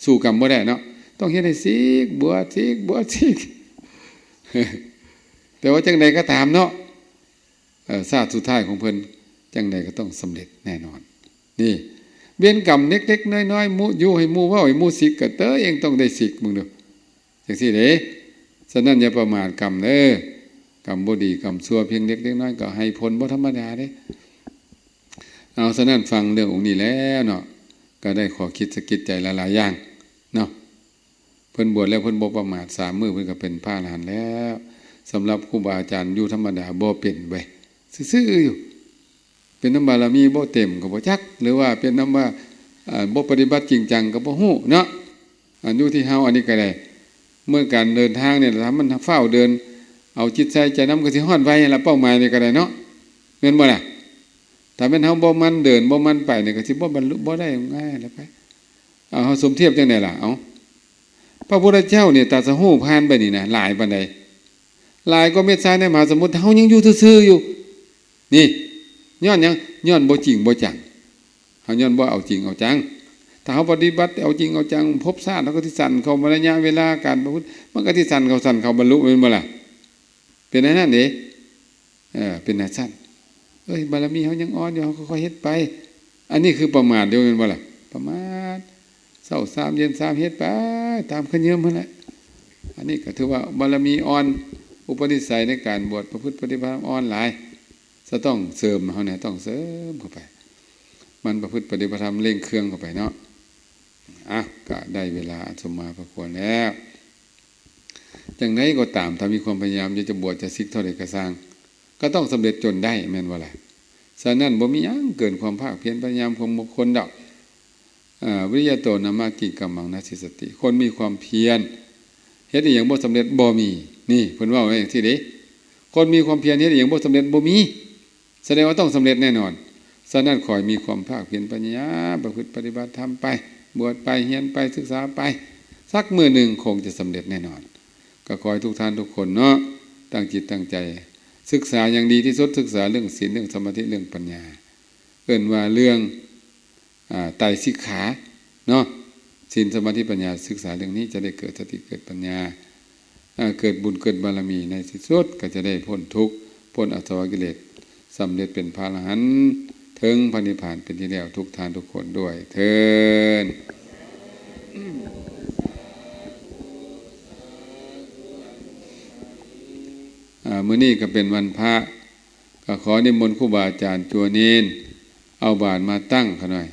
ສູ້ກຳບໍ່ໄດ້ເນາະ. ຕ້ອງເຮັດໃຫ້ສິກ, ບວດ, ສິກ, ບວດ, ສິກ. ແຕ່ວ່າຈັ່ງໃດກໍຕາມເນາະ, ເອີ ຊາດສຸດທ້າຍຂອງເພິ່ນຈັ່ງໃດກໍຕ້ອງສຳເລັດແນ່ນອນ. ນີ້ ເວນກຳເລັກໆນ້ອຍໆ, ໝູ່ ຢູ່ໃຫ້ໝູ່ເວົ້າ, ໃຫ້ໝູ່ສິກ, ກໍຕົວເອງຕ້ອງໄດ້ສິກ, ເບິ່ງດູ. ຈັ່ງຊີ້ເດ້. ສະນັ້ນຢ່າປະໝາດກຳເດີ, ກຳບໍ່ດີກຳຊົ່ວພຽງເລັກໆນ້ອຍໆ ກໍໃຫ້ຜົນບໍ່ທຳມະດາເດ້. ເອົາ, ສະນັ້ນຟັງເລື່ອງອົງນີ້ແລ້ວເນາະ, ກໍໄດ້ຂໍ້ຄິດສະກິດໃຈຫຼາຍໆຢ່າງເນາະ. ເພິ່ນບວດແລ້ວເພິ່ນບໍ່ປະໝາດ, ສາມມື້ເພິ່ນກໍເປັນພະອະລະຫັນແລ້ວ. ສຳລັບຄູບາອາຈານຢູ່ທຳມະດາບໍ່ເປັນເວີຍ, ຊື່ໆຢູ່. ເປັນນຳບາລະມີບໍ່ເຕັມກໍບໍ່ຈັກ, ຫຼືວ່າເປັນນຳວ່າ ເອີ ບໍ່ປະຕິບັດຈິງຈັງກໍບໍ່ຮູ້ເນາະ. ອັນຢູ່ທີ່ເຮົາອັນນີ້ກໍໄດ້, ເມື່ອການເດີນທາງນີ້ ຖ້າມັນຟ້າວເດີນ, ເອົາຈິດໃສ່ໃຈນຳ ກໍຊິຮອດໄວຫັ້ນລະ, ເປົ້າໝາຍນີ້ກໍໄດ້ເນາະ, ແມ່ນບໍ່ລະ? ຖ້າແມ່ນເຮົາບໍ່ໝັ່ນເດີນ ບໍ່ໝັ່ນໄປນີ້ ກໍຊິບໍ່ບັນລຸ ບໍ່ໄດ້ງ່າຍລະໄປ. ເອົາ, ເຮົາສົມທຽບຈັ່ງໃດລະ? ເອົາ, ພະພຸດທະເຈົ້ານີ້ຕັດສະຮູ້ຜ່ານໄປນີ້ນະ ຫຼາຍປານໃດ? ຫຼາຍກວ່າເມັດຊາຍໃນມະຫາສະໝຸດ, ເຮົາຍັງຢູ່ຊື່ໆຢູ່. ນີ້ ຍ້ອນຫຍັງ? ຍ້ອນບໍ່ຈິງບໍ່ຈັງ. ເຮົາຍ້ອນບໍ່ເອົາຈິງເອົາຈັງ. ຖ້າເຮົາປະຕິບັດເອົາຈິງເອົາຈັງ, ພົບຊາດເຮົາກໍຊິສັ້ນເຂົ້າ, ໄລຍະເວລາການປະພຶດ ມັນກໍຊິສັ້ນເຂົ້າ, ສັ້ນເຂົ້າບັນລຸ, ແມ່ນບໍ່ລະ? ເປັນອັນນັ້ນເດ້. ເອີ ເປັນອັນຊັ້ນ. ເອີຍ ບາລະມີເຮົາຍັງອ່ອນຢູ່, ເຮົາຄ່ອຍໆເຮັດໄປ. ອັນນີ້ຄືປະໝາດຢູ່ ແມ່ນບໍ່ລະ? ປະໝາດ. ເຊົ້າສາມ ເຢັນສາມ ເຮັດໄປຕາມຂະເຍີມຫັ້ນແຫຼະ. ອັນນີ້ກໍຖືວ່າບາລະມີອ່ອນ, ອຸປະນິໄສໃນການບວດປະພຶດປະຕິບັດອ່ອນຫຼາຍ. ຈະຕ້ອງເສີມເຮົາແດ່, ຕ້ອງເສີມເຂົ້າໄປ, ໝັ່ນປະພຶດປະຕິບັດທຳ, ເລັ່ງເຄື່ອງເຂົ້າໄປເນາະ. ອ່ະ, ກະໄດ້ເວລາອັນສົມມາພະຄວນແລ້ວ. ຈັ່ງໃດກໍຕາມ ຖ້າມີຄວາມພະຍາຍາມ ຢາກຈະບວດຈະສິກເທົ່າໃດກໍຊ່າງ ກໍຕ້ອງສຳເລັດຈົນໄດ້ ແມ່ນບໍ່ລະ? ສະນັ້ນ ບໍ່ມີຫຍັງເກີນຄວາມພາກພຽນພະຍາຍາມຂອງບຸກຄົນດອກ. ອາ ວິລິຍະໂຕ ນະມະກິກຳມັງ ນະສິສະຕິ ຄົນມີຄວາມພຽນ ເຮັດອີ່ຫຍັງບໍ່ສຳເລັດບໍ່ມີ. ນີ້ເພິ່ນເວົ້າໄວ້ຈັ່ງຊີ້ເດ້ ຄົນມີຄວາມພຽນເຮັດອີ່ຫຍັງບໍ່ສຳເລັດບໍ່ມີ. ສະແດງວ່າຕ້ອງສຳເລັດແນ່ນອນ. ສະນັ້ນ ຂໍໃຫ້ມີຄວາມພາກພຽນພະຍາຍາມ ປະພຶດປະຕິບັດທຳໄປ, ບວດໄປ, ຮຽນໄປ, ສຶກສາໄປ, ສັກມື້ໜຶ່ງຄົງຈະສຳເລັດແນ່ນອນ. ກໍຂໍໃຫ້ທຸກທ່ານທຸກຄົນເນາະ ຕັ້ງຈິດຕັ້ງໃຈ ສຶກສາຢ່າງດີທີ່ສຸດ, ສຶກສາເລື່ອງສິນ, ເລື່ອງສະມາທິ, ເລື່ອງປັນຍາ, ເອີ້ນວ່າເລື່ອງ ອາ ໄຕສິກຂາເນາະ ສິນ ສະມາທິ ປັນຍາ. ສຶກສາເລື່ອງນີ້ຈະໄດ້ເກີດສະຕິ ເກີດປັນຍາ ອາ ເກີດບຸນເກີດບາລະມີ ໃນທີ່ສຸດກໍຈະໄດ້ພົ້ນທຸກ ພົ້ນອາສະວະກິເລດ ສຳເລັດເປັນພະອະລະຫັນ ເຖິງພະນິບພານເປັນທີ່ແລ້ວ ທຸກທ່ານທຸກຄົນດ້ວຍເທີ້ນ. ອາ ມື້ນີ້ກໍເປັນວັນພະ ກໍຂໍນິມົນຄູບາອາຈານ ຈົວເນນ ເອົາບາດມາຕັ້ງຂ້ານ້ອຍ.